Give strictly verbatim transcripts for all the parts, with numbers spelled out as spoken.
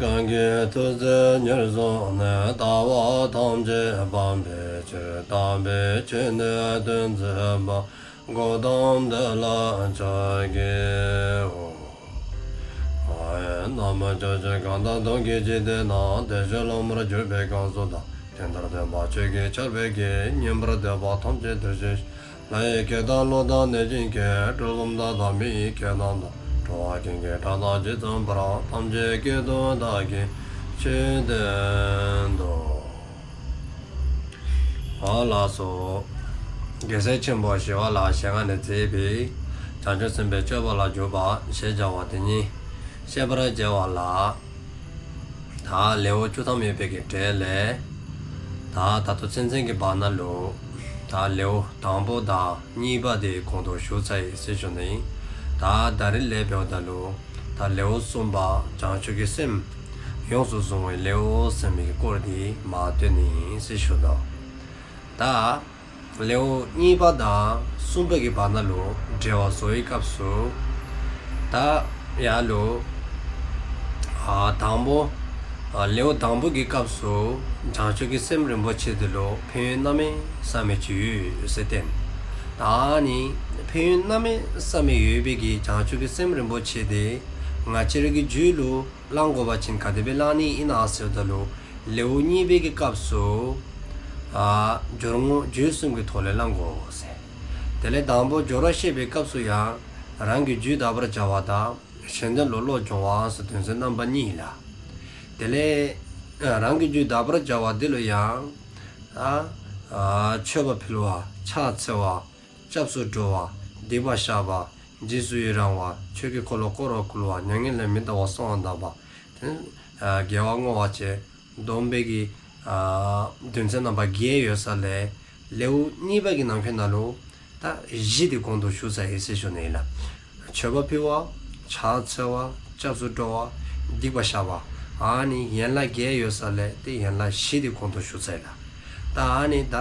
གང་གིས་ཐུགས་བརྩེ་ཉེར་བཟུང་ནས། ལྟ་བ་ཐམས་ཅད་སྤང་བའི་ཕྱིར། དམ་པའི་ཆོས་ནི་སྟོན་མཛད་པ། གཽ་ཏམ་དེ་ལ་ཕྱག་འཚལ་ལོ། ཨེ་ན་མོ། ཕྱོགས་བཅུ་གང་དག་སྟོང་གི་འཇིག་རྟེན་ན། བདེ་གཤེགས་སློབ་མར་གྱུར་པའི་གང་ཟག་དག། དེ་ལྟར་སྟོན་པ་ཆོས་ཀྱི་ཆར་འབེབས་ཀྱིས། ཉན་པར་འདོད་པ་ཐམས་ཅད་འདིར་གཤེགས་ཤིག། ལྷ་ཡི་སྐད་དང་ཀླུ་དང་གནོད་སྦྱིན་སྐད། གྲུལ་བུམ་དག་དང་མི་ཡི་སྐད་རྣམས་དང་། འགྲོ་བ་ཀུན་གྱི་སྒྲ་སྐད་ཇི་ཙམ་པར། ཐམས་ཅད་སྐད་དུ་བདག་གིས་ཆོས་བསྟན་ཏོ། ཨ་ལགས་སོ། རྒྱལ་སྲས་ཆེན་པོ་ཞི་བ་ལྷའི་ཞལ་སྔ་ནས་མཛད་པའི་བྱང་ཆུབ་སེམས་དཔའི་སྤྱོད་པ་ལ་འཇུག་པ་ཞེས་བྱ་བ་དེ་ཉིད་བཤད་པར་བྱ་བ་ལ། ད་ལེའུ་བཅུ་ཐམ་ཡོད་པའི་གི་གྲས་ལས། ད་ད་ལྟོ་ཚུན་ཚོད་ཀྱི་བར་ན་ལུ། ད་ལེའུ་དང་པོ་དང་གཉིས་པ་དེ་གོང་དུ་ཞུ་ཚར་ཡི་ཟེར་ཞུ་ནི། ད་ད་རིས་ལས་འབདཝ་ད་ལུ། ད་ལེའུ་གསུམ་པ་བྱང་ཆུབ་ཀྱི་སེམས་ཡོངས་སུ་བཟུང་བའི་ལེའུ་ཟེར་མི་གི་སྐོར་དེ་མར་སྟོན་ནི་ཟེར་ཞུ་དོ། ད་ལེའུ་གཉིས་པ་དང་གསུམ་པ་གི་བར་ན་ལུ་འགྲེལ་བ་བཟོ་བའི་སྐབས་སུ། ད་ཡར་ལུ། ཨ་དང་པོ། ཨ་ལེའུ་དང་པོ་གི་སྐབས་སུ་བྱང་ཆུབ་ཀྱི་སེམས་རིན་པོ་ཆེ་དེ་ལུ་ཕན་ཡོན་གནམ་མེད་ས་མེད་ཅིག་ཡོད་ཟེར་བསྟན། ད་ཨ་ནི་ཕན་ཡོན་གནམ་མེད་ས་མེད་ཡོད་པའི་གི་བྱང་ཆུབ་ཀྱི་སེམས་རིན་པོ་ཆེ་དེ་ང་བཅས་རའི་གི་རྒྱུད་ལུ་བླང་དགོ་པ་ཅིན་ག་དེ་སྦེ་བླང་ནི་ཨིན་ན་ཟེརཝ་ད་ལུ། ལེའུ་གཉིས་པའི་གི་སྐབས་སུ། ཨ་སྦྱོར་དངོས་རྒྱུད་གསུམ་གྱི་ཐོག་ལས་བླང་དགོ་ཟེར། དེ་ལས་དང་པོ་སྦྱོར་བ་བཤད་པའི་སྐབས་སུ་ཡང་རང་གི་རྒྱུད་དག་པར་བྱ་བ་དང་གཞན་དོན་ལུ་བློ་སྦྱོང་བ་ཟེར་དོན་ཚན་རྣམ་པ་གཉིས་ལ། དེ་ལས་རང་གི་རྒྱུད་དག་པར་བྱ་བ་འདི་ལུ་ཡང་། ཨ་ཨ་མཆོད་པ་ཕུལ་བ། ཕྱག་འཚལ་བ། སྐྱབས་སུ་འགྲོ་བ། སྡིག་པ་བཤགས་པ། རྗེས་སུ་ཡི་རང་བ། ཆོས་ཀྱི་འཁོར་ལོ་བསྐོར་བར་བསྐུལ་བ། མྱ་ངན་ལས་མི་འདའ་བར་གསོལ་བ་གདབ་པ། དེ་ནི་ཨ་དགེ་བ་བསྔོ་བ་བཅས་བསྡོམས་པའི་གི་ཨ་དོན་ཚན་རྣམ་པ་བརྒྱད་ཡོད་ས་ལས། ལེའུ་གཉིས་པ་གི་ནང་འཁོད་ནང་ལུ་ད་བཞི་དེ་གོང་དུ་ཞུ་ཚར་ཡི་ཟེར་ཞུ་ནི་ཨིན་ལགས། མཆོད་པ་ཕུལ་བ། ཕྱག་འཚལ་བ། སྐྱབས་སུ་འགྲོ་བ། སྡིག་པ་བཤགས་པ། ཨ་ནི་ཡན་ལག་བརྒྱད་ཡོད་ས་ལས་དེ་ཡན་ལག་བཞི་དེ་གོང་དུ་ཞུ་ཚར་ཡི་ལགས། ད་ཨ་ནི་ད་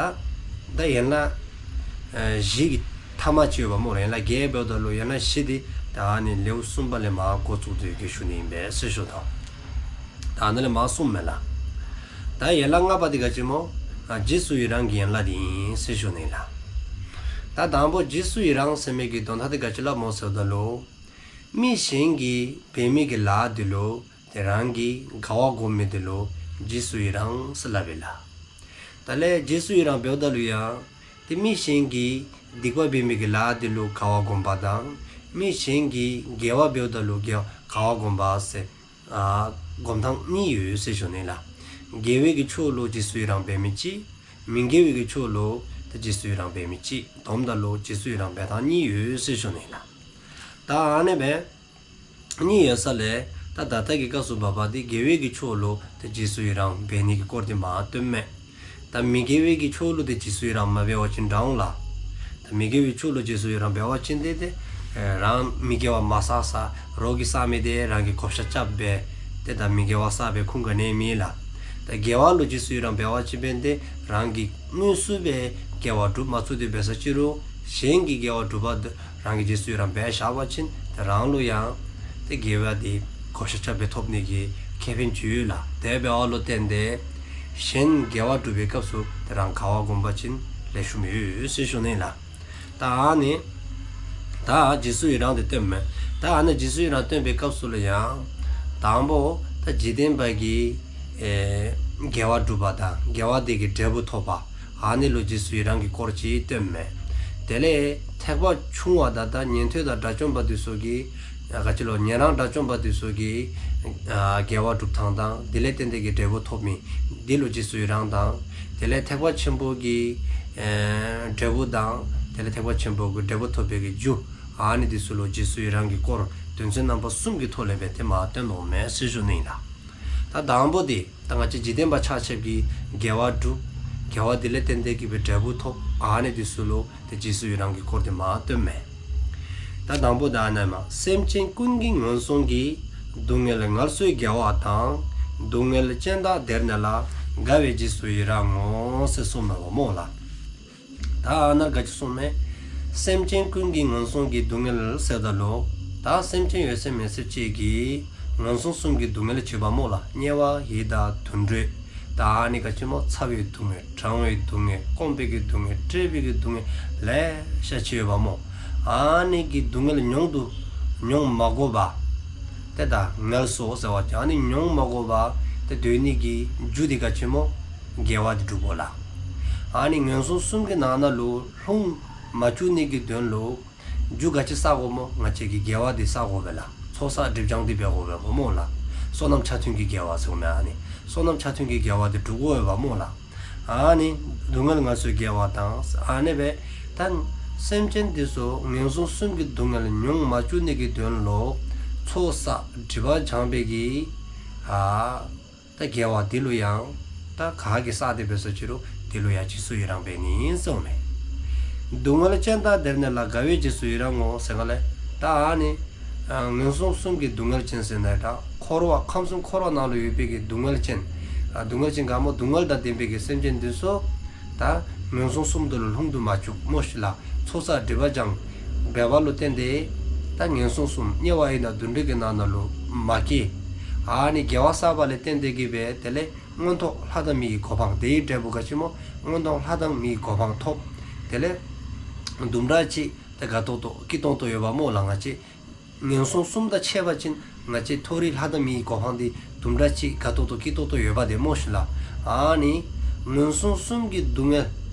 ད་ཡན་ལག་ཨ་བཞི་གི་ཐ་མ་ཅིག་ཡོདཔ་སྨོ་ལགས། ཡན་ལག་བརྒྱད་འབདཝ་ད་ལུ་ཡན་ལག་བཞི་དེ་ད་ཨ་ནི་ལེའུ་གསུམ་པ་ལས་མར་འགོ་བཙུགས་ཏེ་གི་ཞུ་ནི་ཨིན་པས་ཟེར་ཞུ་དོ། ད་ཨ་ནི་ལས་མར་གསུངམ་མས་ལགས། ད་ཡན་ལག་ལྔ་པ་དེ་ག་ཅི་སྨོ། ཨ་རྗེས་སུ་ཡི་རང་གི་ཡན་ལག་དེ་ཨིན་ཟེར་ཞུ་ནི་ལགས། ད་དང་པོ་རྗེས་སུ་ཡི་རང་ཟེར་མི་གི་དོན་དག་དེ་ག་ཅི་ལགས་སྨོ་ཟེརཝ་ད་ལུ། མི་གཞན་གྱིས་འབད་མི་གི་ལཱ་དེ་ལུ་དེ་རང་གིས་དགའ་བ་སྒོམ་མི་དེ་ལུ་རྗེས་སུ་ཡི་རང་ཟེར་སླབ་ཨིན་ལགས། དེ་ལས་རྗེས་སུ་ཡི་རང་འབདཝ་ད་ལུ་ཡང་དེ་མི་གཞན་གྱིས་སྡིག་པ་འབད་མི་གི་ལཱ་དེ་ལུ་དགའ་བ་སྒོམ་པ་དང་མི་གཞན་གྱིས་དགེ་བ་འབདཝ་ད་ལུ་དགེ་དགའ་བ་སྒོམ་པ་ཟེར་ཨ་སྒོམ་ཐངས་གཉིས་ཡོད་ཟེར་ཞུ་ནི་ལགས། དགེ་བའི་གི་ཕྱོགས་ལུ་རྗེས་སུ་ཡི་རང་འབད་མི་ཅིག། མི་དགེ་བའི་གི་ཕྱོགས་ལུ་དེ་རྗེས་སུ་ཡི་རང་འབད་མི་ཅིག། བསྡོམས་ད་ལུ་རྗེས་སུ་ཡི་རང་འབད་ཐངས་གཉིས་ཡོད་ཟེར་ཞུ་ནི་ལགས། ད་ཨ་ནི་སྦེ་གཉིས་ཡོད་ས་ལས་ད་ད་ལྟ་གི་སྐབས་སུ་བབ་པ་དེ་དགེ་བའི་གི་ཕྱོགས་ལུ་དེ་རྗེས་སུ་ཡི་རང་འབད་ནི་གི་སྐོར་དེ་མར་སྟོནམ་མས། ད་མི་དགེ་བའི་གི་ཕྱོགས་ལུ་དེ་རྗེས་སུ་ཡི་རང་མ་འབད་བ་ཅིན་དྲག་འོང་ལགས། ད་མི་དགེ་བའི་ཕྱོགས་ལུ་རྗེས་སུ་ཡི་རང་འབད་བ་ཅིན་དེ་དེ་རང་མི་དགེ་བ་མ་བསགས་ས་རོགས་ཀྱིས་བསགས་མི་དེ་རང་གིས་བགོ་བཤའ་རྐྱབ་སྦེ་དེ་ད་མི་དགེ་བ་བསགས་པའི་ཁུངས་ག་ནི་ཡང་མེད་ལགས། ད་དགེ་བ་ལུ་རྗེས་སུ་ཡི་རང་འབད་བ་ཅིན་འབད་དེ་རང་གིས་དངོས་སུ་སྦེ་དགེ་བ་སྒྲུབ་མ་ཚུགས་ཏེ་འབད་ས་ཅི་རུང་གཞན་གྱིས་དགེ་བ་སྒྲུབ་པ་དེ་རང་གིས་རྗེས་སུ་ཡི་རང་འབད་བཞག་པ་ཅིན་དེ་རང་ལུ་ཡང་དེ་དགེ་བ་དེ་བགོ་བཤའ་རྐྱབ་སྦེ་ཐོབ་ནི་གི་ཁེ་ཕན་ཅིག་ཡོད་ལགས། དེ་འབདཝ་ལུ་བརྟེན་ཏེ་གཞན་དགེ་བ་སྒྲུབ་པའི་སྐབས་སུ་དེ་རང་དགའ་བ་སྒོམ་པ་ཅིན་ལེགས་ཤོམ་ཡོད་ཟེར་ཞུ་ནི་ལགས། ད་ཨ་ནི་ད་རྗེས་སུ་ཡི་རང་དེ་སྟོནམ་མས། ད་ཨ་ནི་རྗེས་སུ་ཡི་རང་སྟོན་པའི་སྐབས་སུ་ལུ་ཡང་དང་པོ་ད་འཇིག་རྟེན་པ་གིས་ཨེ་དགེ་བ་སྒྲུབ་པ་དང་དགེ་བ་དེ་གི་འབྲས་བུ་ཐོབ་པ། ཨ་ནི་ལུ་རྗེས་སུ་ཡི་རང་གི་སྐོར་ཅིག་སྟོནམ་མས། དེ་ལས་ཐེག་པ་ཆུང་བ་དང་ད་ཉན་ཐོས་དང་དགྲ་བཅོམ་པ་དེ་ཚུ་གིས་ག་ཅི་ལོ་ཉན་རང་དགྲ་བཅོམ་པ་དེ་ཚུ་གིས་ཨ་དགེ་བ་སྒྲུབ་ཐངས་དང་དེ་ལས་བརྟེན་ཏེ་གི་འབྲས་བུ་ཐོབ་མི་དེ་ལུ་རྗེས་སུ་ཡི་རང་དང་། དེ་ལས་ཐེག་པ་ཆེན་པོ་གི་ཨེ་འབྲས་བུ་དང་དེ་ལས་ཐེག་པ་ཆེན་པོ་གི་འབྲས་བུ་ཐོབ་པའི་གི་རྒྱུ་ཨ་ནི་དེ་ཚུ་ལུ་རྗེས་སུ་ཡི་རང་གི་སྐོར་དོན་ཚན་རྣམ་པ་གསུམ་གྱི་ཐོག་ལས་འབད་དེ་མར་སྟོན་དོ་མས་ཟེར་ཞུ་ནི་ཨིན་ལགས། ད་དང་པོ་དེ་ད་ང་བཅས་འཇིག་རྟེན་པ་ཆ་ཁྱབ་ཀྱིས་དགེ་བ་སྒྲུབ། དགེ་བ་དེ་ལས་བརྟེན་ཏེ་གི་སྦེ་འབྲས་བུ་ཐོབ། ཨ་ནི་དེ་ཚུ་ལུ་དེ་རྗེས་སུ་ཡི་རང་གི་སྐོར་དེ་མར་སྟོནམ་མས། ད་དང་པོ་ད་ཨ་ནཱ་མར་སེམས་ཅན་ཀུན་གྱི་ངན་སོང་གི། སྡུག་བསྔལ་ངལ་གསོའི་དགེ་བ་དང་། སྡུག་བསྔལ་ཅན་དག་བདེར་གནས་ལ། དགའ་བས་རྗེས་སུ་ཡི་རང་ངོ་། ཟེར་གསུངསམ་མས་སྨོ་ལགས། ད་ཨ་ནཱ་ག་ཅི་གསུངསམ་མས། སེམས་ཅན་ཀུན་གྱི་ངན་སོང་གི་སྡུག་བསྔལ་ཟེརཝ་ད་ལུ་ད་སེམས་ཅན་ཡོད་ཚད་མེད་ཚད་ཅིག་གི་ ངན་སོང་གསུམ་གྱི་སྡུག་བསྔལ་ཅིག་ཡོདཔ་སྨོ་ལགས། དམྱལ་བ་ཡི་དྭགས་དུད་འགྲོ། ད་ཨ་ནི་ག་ཅི་སྨོ། ཚ་བའི་སྡུག་བསྔལ། གྲང་བའི་སྡུག་བསྔལ། སྐོམ་པའི་གི་སྡུག་བསྔལ། བཀྲེས་པའི་གི་སྡུག་བསྔལ་ལེ་ཤ་ཅིག་ཡོདཔ་སྨོ། ཨ་ནི་གི་སྡུག་བསྔལ་མྱོང་དུ་མྱོང་མ་དགོ་པར་ཏེ་ད་ངལ་གསོ་ཟེར་བ་ཅིན་ཨ་ནི་མྱོང་མ་དགོ་པར་ཏེ་སྡོད་ནི་གི་རྒྱུ་དེ་ག་ཅི་སྨོ། དགེ་བ་དེ་སྒྲུབ་དགོ་ལགས། ཨ་ནི་ངན་སོང་གསུམ་གྱི་ནང་ན་ལུ་ལྷུང་མ་བཅུག་ནི་གི་དོན་ལུ་རྒྱུ་ག་ཅི་བསག་དགོ་སྨོ། ང་བཅས་ཀྱིས་དགེ་བ་འདི་བསག་དགོ་པས་ལགས། ཚོགས་བསགས་སྒྲིབ་སྦྱང་འདི་འབད་དགོ་པས་སྨོ་ལགས། བསོད་ནམས་ཆ་མཐུན་གྱི་དགེ་བ་ཟེར་མི་ཨ་ནི་བསོད་ནམས་ཆ་མཐུན་གྱི་དགེ་བ་འདི་སྒྲུབ་དགོ་པས་སྨོ་ལགས། ཨ་ནི་སྡུག་བསྔལ་ངལ་གསོའི་དགེ་བ་དང་ཨ་ནི་སྦེ་ད་སེམས་ཅན་འདི་ཚུ་ངན་སོང་གསུམ་གྱི་སྡུག་བསྔལ་མྱོང་མ་བཅུག་ནི་གི་དོན་ལུ་ཚོགས་བསགས་སྒྲིབ་པ་སྦྱང་པའི་གི་ཨ་ད་དགེ་བ་འདི་ལུ་ཡང་ད་ག་གིས་བསགས་ཏེ་འབད་སོ་ཅི་རུང་དེ་ལུ་ཡང་རྗེས་སུ་ཡི་རང་འབད་ནི་ཟེར་མས། སྡུག་བསྔལ་ཅན་དག་བདེར་གནས་ལ། དགའ་བས་རྗེས་སུ་ཡི་རང་ངོ་། ཟེར་ག་ལས་ད་ཨ་ནི་ཨ་ངན་སོང་གསུམ་གྱི་སྡུག་བསྔལ་ཅན་ཟེར་ན་ད་འཁོར་བ་ཁམས་གསུམ་འཁོར་བ་ནང་ལུ་ཡོད་པའི་གི་སྡུག་བསྔལ་ཅན། ཨ་སྡུག་བསྔལ་ཅན་ག་སྨོ། སྡུག་བསྔལ་དང་ལྡན་པའི་གི་སེམས་ཅན་འདི་ཚུ་ད་ངན་སོང་གསུམ་དུ་ལུ་ལྷུང་དུ་མ་བཅུག་སྨོ་ཤིག་ལགས། ཚོགས་བསགས་སྒྲིབ་པ་སྦྱང་འབད་བ་ལུ་བརྟེན་ཏེ་ད་ངན་སོང་གསུམ་དམྱལ་བ་ཡི་དྭགས་དུད་འགྲོ་གི་ནང་ན་ལུ་མ་སྐྱེ། ཨ་ནི་དགེ་བ་བསགས་པ་ལས་བརྟེན་ཏེ་གི་སྦེ་དེ་ལས་མངོན་མཐོ་ལྷ་དང་མི་ཡི་གོ་འཕང་། དེའི་འབྲས་བུ་ག་ཅི་སྨོ། མངོན་མཐོ་ལྷ་དང་མི་ཡི་གོ་འཕང་ཐོབ། དེ་ལས་དུམ་གྲ་ཅིག་ཏེ་དགའ་ཏོག་ཏོ་སྐྱིད་ཏོང་ཏོ་ཡོདཔ་སྨོ་ལགས། ང་བཅས་ངན་སོང་གསུམ་དང་ཕྱད་པ་ཅིན་ང་བཅས་མཐོ་རིས་ལྷ་དང་མི་ཡི་གོ་འཕང་འདི་དུམ་གྲ་ཅིག་དགའ་ཏོག་ཏོ་སྐྱིད་ཏོག་ཏོ་ཡོདཔ་དེ་སྨོ་ཤིག་ལགས། ཨ་ནི་ངན་སོང་གསུམ་གྱི་སྡུག་བསྔལ་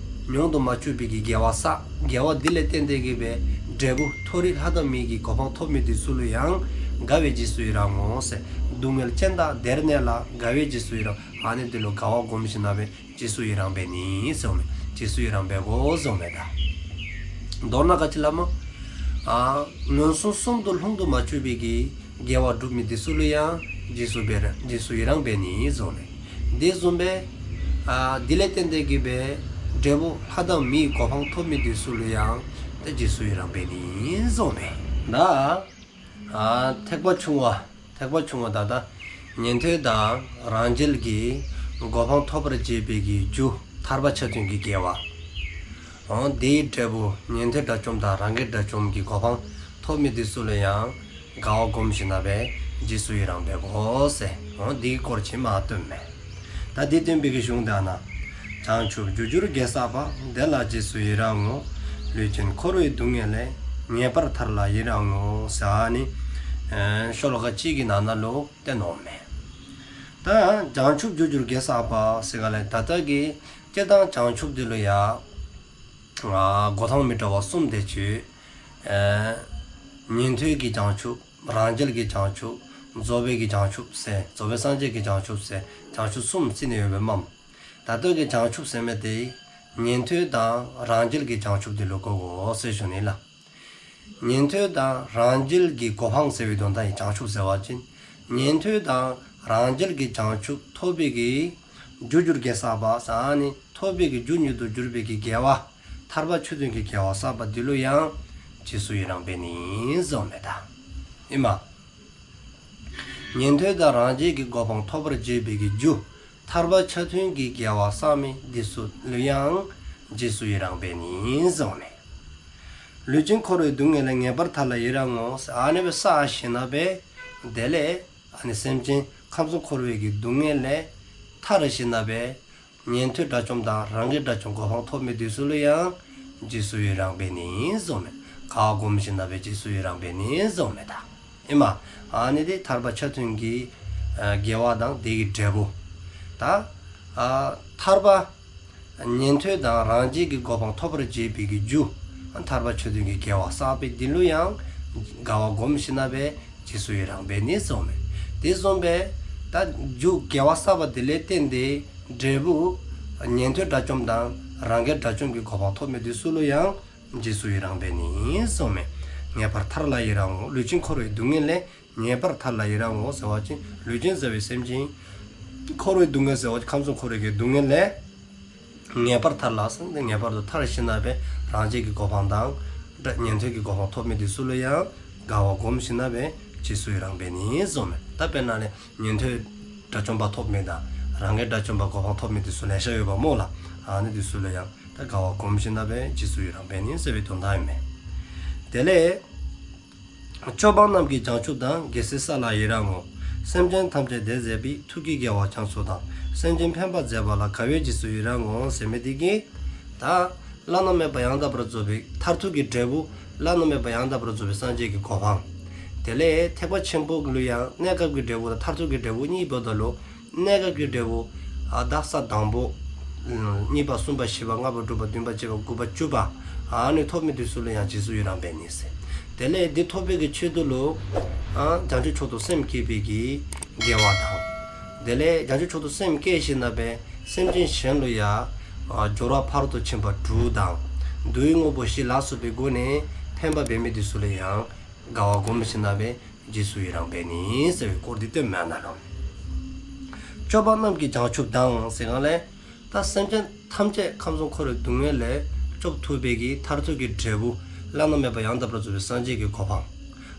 མྱོང་དུ་མ་བཅུག་པའི་གི་དགེ་བ་བསགས། དགེ་བ་འདི་ལས་བརྟེན་ཏེ་གི་སྦེ་འབྲས་བུ་མཐོ་རིས་ལྷ་དང་མི་ཡི་གོ་འཕང་ཐོབ་མི་འདི་ཚུ་ལུ་ཡང་དགའ་བས་རྗེས་སུ་ཡི་རང་ངོ་ཟེར། སྡུག་བསྔལ་ཅན་དག་བདེར་གནས་ལ། དགའ་བས་རྗེས་སུ་ཡི་རང་། ཨ་ནི་འདི་ལུ་དགའ་བ་སྒོམ་ཞིནམ་ལས་རྗེས་སུ་ཡི་རང་འབད་ནི་ཟེར་མས། རྗེས་སུ་ཡི་རང་འབད་དགོ་ཟེར་མས་ད། མདོར་ན་ག་ཅི་ལགས་སྨོ། ཨ་ངན་སོང་གསུམ་དུ་ལྷུང་དུ་མ་བཅུག་པའི་གི་དགེ་བ་སྒྲུབ་མི་འདི་ཚུ་ལུ་ཡང་རྗེས་སུ་འབད་ར་རྗེས་སུ་ཡི་རང་འབད་ནི་ཟེར་མས། དེ་བཟུམ་སྦེ་ཨ་འདི་ལས་བརྟེན་ཏེ་གི་སྦེ་འབྲས་བུ་ལྷ་དང་མི་ཡི་གོ་འཕང་ཐོབ་མི་འདི་ཚུ་ལུ་ཡང་ད་རྗེས་སུ་ཡི་རང་འབད་ནི་ཟེར་མས་ད། ཨ་ཐེག་པ་ཆུང་བ། ཐེག་པ་ཆུང་བ་ད་ལྟ་ཉན་ཐོས་དང་རང་རྒྱལ་གྱི་གོ་འཕང་ཐོབ་པར་བྱེད་པའི་གི་རྒྱུ་ཐར་པ་ཆ་མཐུན་གྱི་དགེ་བ། འོ་དེའི་འབྲས་བུ་ཉན་ཐོས་དགྲ་བཅོམ་དང་རང་རྒྱལ་དགྲ་བཅོམ་གྱི་གོ་འཕང་ཐོབ་མི་འདི་ཚུ་ལུ་ཡང་དགའ་བ་སྒོམ་ཞིནམ་ལས་རྗེས་སུ་ཡི་རང་འབད་དགོ་ཟེར། འོ་དེའི་སྐོར་ཅིག་མར་སྟོནམ་མས། ད་འདི་སྟོན་པའི་གི་གཞུང་དེ་ཨ་ན། བྱང་ཆུབ་རྒྱུར་གྱུར་དགེ་བསགས་པ། དེ་ལ་རྗེས་སུ་ཡི་རང་ངོ་། ལུས་ཅན་འཁོར་བའི་སྡུག་བསྔལ་ལས། ངེས་པར་ཐར་ལ་ཡི་རང་ངོ་། ཟེར་ཨ་ནི་ཤོ་ལོ་ཀ་གཅིག་གི་ནང་ན་ལུ་བསྟན་ནུག་མས། ད་བྱང་ཆུབ་རྒྱུར་གྱུར་དགེ་བསགས་པ་ཟེར་ག་ལས་ད་ལྟ་གི་སྤྱིར་བཏང་བྱང་ཆུབ་འདི་ལུ་ཡང་འགྲོ་སྟངས་མི་འདྲཝ་གསུམ་དེ་ཅིག་ཨེ་ཉན་ཐོས་ཀྱི་བྱང་ཆུབ། རང་རྒྱལ་གྱི་བྱང་ཆུབ། རྫོགས་པའི་གི་བྱང་ཆུབ་ཟེར། རྫོགས་པའི་སངས་རྒྱས་ཀྱི་བྱང་ཆུབ་ཟེར་བྱང་ཆུབ་གསུམ་བརྩི་ནི་ཡོདཔ་མས། ད་ལྟོ་གི་བྱང་ཆུབ་ཟེར་མི་དེ་ཉན་ཐོས་དང་རང་རྒྱལ་གྱི་བྱང་ཆུབ་དེ་ལུ་གོ་དགོ་ཟེར་ཞུ་ནི་ལགས། ཉན་ཐོས་དང་རང་རྒྱལ་གྱི་གོ་འཕང་ཟེར་བའི་དོན་དག་ཨིན། བྱང་ཆུབ་ཟེར་བ་ཅིན་ཉན་ཐོས་དང་རང་རྒྱལ་གྱི་བྱང་ཆུབ་ཐོབ་པའི་གི་རྒྱུར་གྱུར་དགེ་བསགས་པ་ཟེར་ཨ་ནི་ཐོབ་པའི་གི་རྒྱུ་ཉིད་དུ་གྱུར་པའི་གི་དགེ་བ་ཐར་པ་ཆོས་མཐུན་གྱི་དགེ་བ་བསགས་པ་འདི་ལུ་ཡང་རྗེས་སུ་ཡི་རང་འབད་ནི་ཟེར་མས་ད། ཨིན་མས། ཉན་ཐོས་དང་རང་རྒྱལ་གྱི་གོ་འཕང་ཐོབ་པར་བྱེད་པའི་གི་རྒྱུ་ཐར་པ་ཆ་མཐུན་གྱི་དགེ་བ་བསགས་མི་འདི་ཚུ་ལུ་ཡང་རྗེས་སུ་ཡི་རང་འབད་ནི་ཟེར་མས། ལུས་ཅན་འཁོར་བའི་སྡུག་བསྔལ་ལས། ངེས་པར་ཐར་ལ་ཡི་རང་ངོ་། ཟེར་ཨ་ནི་སྦེ་བསགས་ཞིནམ་ལས་དེ་ལས་ཨ་ནི་སེམས་ཅན་ཁམས་གསུམ་འཁོར་བའི་གི་སྡུག་བསྔལ་ལས་ཐར་ཞིནམ་ལས་ཉན་ཐོས་དགྲ་བཅོམ་དང་རང་རྒྱལ་དགྲ་བཅོམ་གོ་འཕང་ཐོབ་མི་འདི་ཚུ་ལུ་ཡང་རྗེས་སུ་ཡི་རང་འབད་ནི་ཟེར་མས། དགའ་བ་སྒོམ་ཞིནམ་ལས་རྗེས་སུ་ཡི་རང་འབད་ནི་ཟེར་མས་ད། ཨིན་མས། ཨ་ནི་དེ་ཐར་པ་ཆ་མཐུན་གྱི་ཨ་དགེ་བ་དང་དེ་གི་འབྲས་བུ། ད་ཨ་ཐར་པ་ཉན་ཐོས་དང་རང་རྒྱལ་གྱི་གོ་འཕང་ཐོབ་པར་བྱེད་པའི་གི་རྒྱུ་ཐར་པ་ཆ་མཐུན་གྱི་དགེ་བ་བསགས་པའི་འདི་ལུ་ཡང་དགའ་བ་སྒོམ་ཞིནམ་ལས་རྗེས་སུ་ཡི་རང་འབད་ནི་ཟེར་མས། དེ་བཟུམ་སྦེ་ད་རྒྱུ་དགེ་བ་བསགས་པ་དེ་ལས་བརྟེན་ཏེ་འབྲས་བུ་ཉན་ཐོས་དགྲ་བཅོམ་དང་རང་རྒྱལ་དགྲ་བཅོམ་གྱི་གོ་འཕང་ཐོབ་མི་འདི་ཚུ་ལུ་ཡང་རྗེས་སུ་ཡི་རང་འབད་ནི་ཟེར་མས། ངེས་པར་ཐར་ལ་ཡི་རང་ངོ་། ལུས་ཅན་འཁོར་བའི་སྡུག་བསྔལ་ལས། ངེས་པར་ཐར་ལ་ཡི་རང་ངོ་ཟེར་བ་ཅིན་ལུས་ཅན་ཟེར་བའི་སེམས་ཅན། འཁོར་བའི་སྡུག་བསྔལ་ཟེར་བ་ཅིན་ཁམས་གསུམ་འཁོར་བའི་གི་སྡུག་བསྔལ་ལས། ངེས་པར་ཐར་ལ་ཟེར་ཏེ་ངེས་པར་དུ་ཐར་ཞིནམ་ལས་རང་རྒྱལ་གྱི་གོ་འཕང་དང་། ད་ཉན་ཐོས་ཀྱི་གོ་འཕང་ཐོབ་མི་འདི་ཚུ་ལུ་ཡང་དགའ་བ་སྒོམ་ཞིནམ་ལས་རྗེས་སུ་ཡི་རང་འབད་ནི་ཟེར་མས། ད་དཔེར་ན་ལས་ཉན་ཐོས་དགྲ་བཅོམ་པ་ཐོབ་མི་དང་རང་རྒྱལ་དགྲ་བཅོམ་པ་གོ་འཕང་ཐོབ་མི་འདི་ཚུ་ལེ་ཤ་ཡོདཔ་སྨོ་ལགས། ཨ་ནི་འདི་ཚུ་ལུ་ཡང་ད་དགའ་བ་སྒོམ་ཞིནམ་ལས་རྗེས་སུ་ཡི་རང་འབད་ནི་ཟེར་བའི་དོན་དག་ཨིན་མས། དེ་ལས་སྐྱོབ་པ་རྣམས་ཀྱི་བྱང་ཆུབ་དང་། རྒྱལ་སྲས་ས་ལ་ཡི་རང་ངོ་། སེམས་ཅན་ཐམས་ཅད་དེ་མཛད་པའི། ཐུགས་ཀྱི་དགེ་བ་རྒྱ་མཚོ་དང་། སེམས་ཅན་ཕན་པར་མཛད་པ་ལ། དགའ་བས་རྗེས་སུ་ཡི་རང་ངོ་ཟེར་མི་དེ་གིས། ད་བླ་ན་མེད་པ་ཡང་དག་པར་རྫོགས་པའི་མཐར་ཐུག་གི་འབྲས་བུ་བླ་ན་མེད་པ་ཡང་དག་པར་རྫོགས་པའི་སངས་རྒྱས་ཀྱི་གོ་འཕང་། དེ་ལས་ཐེག་པ་ཆེན་པོ་ལུ་ཡང་གནས་སྐབས་ཀྱི་འབྲས་བུ་དང་མཐར་ཐུག་གི་འབྲས་བུ་གཉིས་འབདཝ་ད་ལུ། གནས་སྐབས་ཀྱི་འབྲས་བུ། ཨ་ད་ས་དང་པོ། གཉིས་པ་གསུམ་པ་བཞི་པ་ལྔ་པ་དྲུག་པ་བདུན་པ་བརྒྱད་པ་དགུ་པ་བཅུ་པ། ཨ་ནི་ཐོབ་མི་དེ་ཚུ་ལུ་ཡང་རྗེས་སུ་ཡི་རང་འབད་ནི་ཟེར། དེ་ལས་འདི་ཐོབ་པའི་གི་ཆེད་དུ་ལུ། ཨ་བྱང་ཆུབ་མཆོག་ཏུ་སེམས་བསྐྱེད་པའི་གི་དགེ་བ་དང་། དེ་ལས་བྱང་ཆུབ་མཆོག་ཏུ་སེམས་བསྐྱེད་ཞིནམ་ལས་སེམས་ཅན་གཞན་ལུ་ཡང་། ཨ་སྦྱོར་བ་ཕ་རོལ་ཏུ་ཕྱིན་པ་དྲུག་དང་། བསྡུ་བའི་དངོས་པོ་བཞི་ལ་སོགས་པའི་སྒོ་ནས་ཕན་པ་འབད་མི་དེ་ཚུ་ལུ་ཡང་དགའ་བ་སྒོམ་ཞིནམ་ལས། རྗེས་སུ་ཡི་རང་འབད་ནི་ཟེར་བའི་སྐོར་འདི་སྟོནམ་མས་ན་ལོ། སྐྱོབ་པ་རྣམས་ཀྱི་བྱང་ཆུབ་དང་ཟེར་གང་ལས། ད་སེམས་ཅན་ཐམས་ཅད་ཁམས་གསུམ་འཁོར་བའི་སྡུག་བསྔལ་ལས་སྐྱོབ་ཐུབ་པའི་གི་མཐར་ཐུག་གི་འབྲས་བུ་བླ་ན་མེད་པ་ཡང་དག་པར་རྫོགས་པའི་སངས་རྒྱས་ཀྱི་གོ་འཕང་།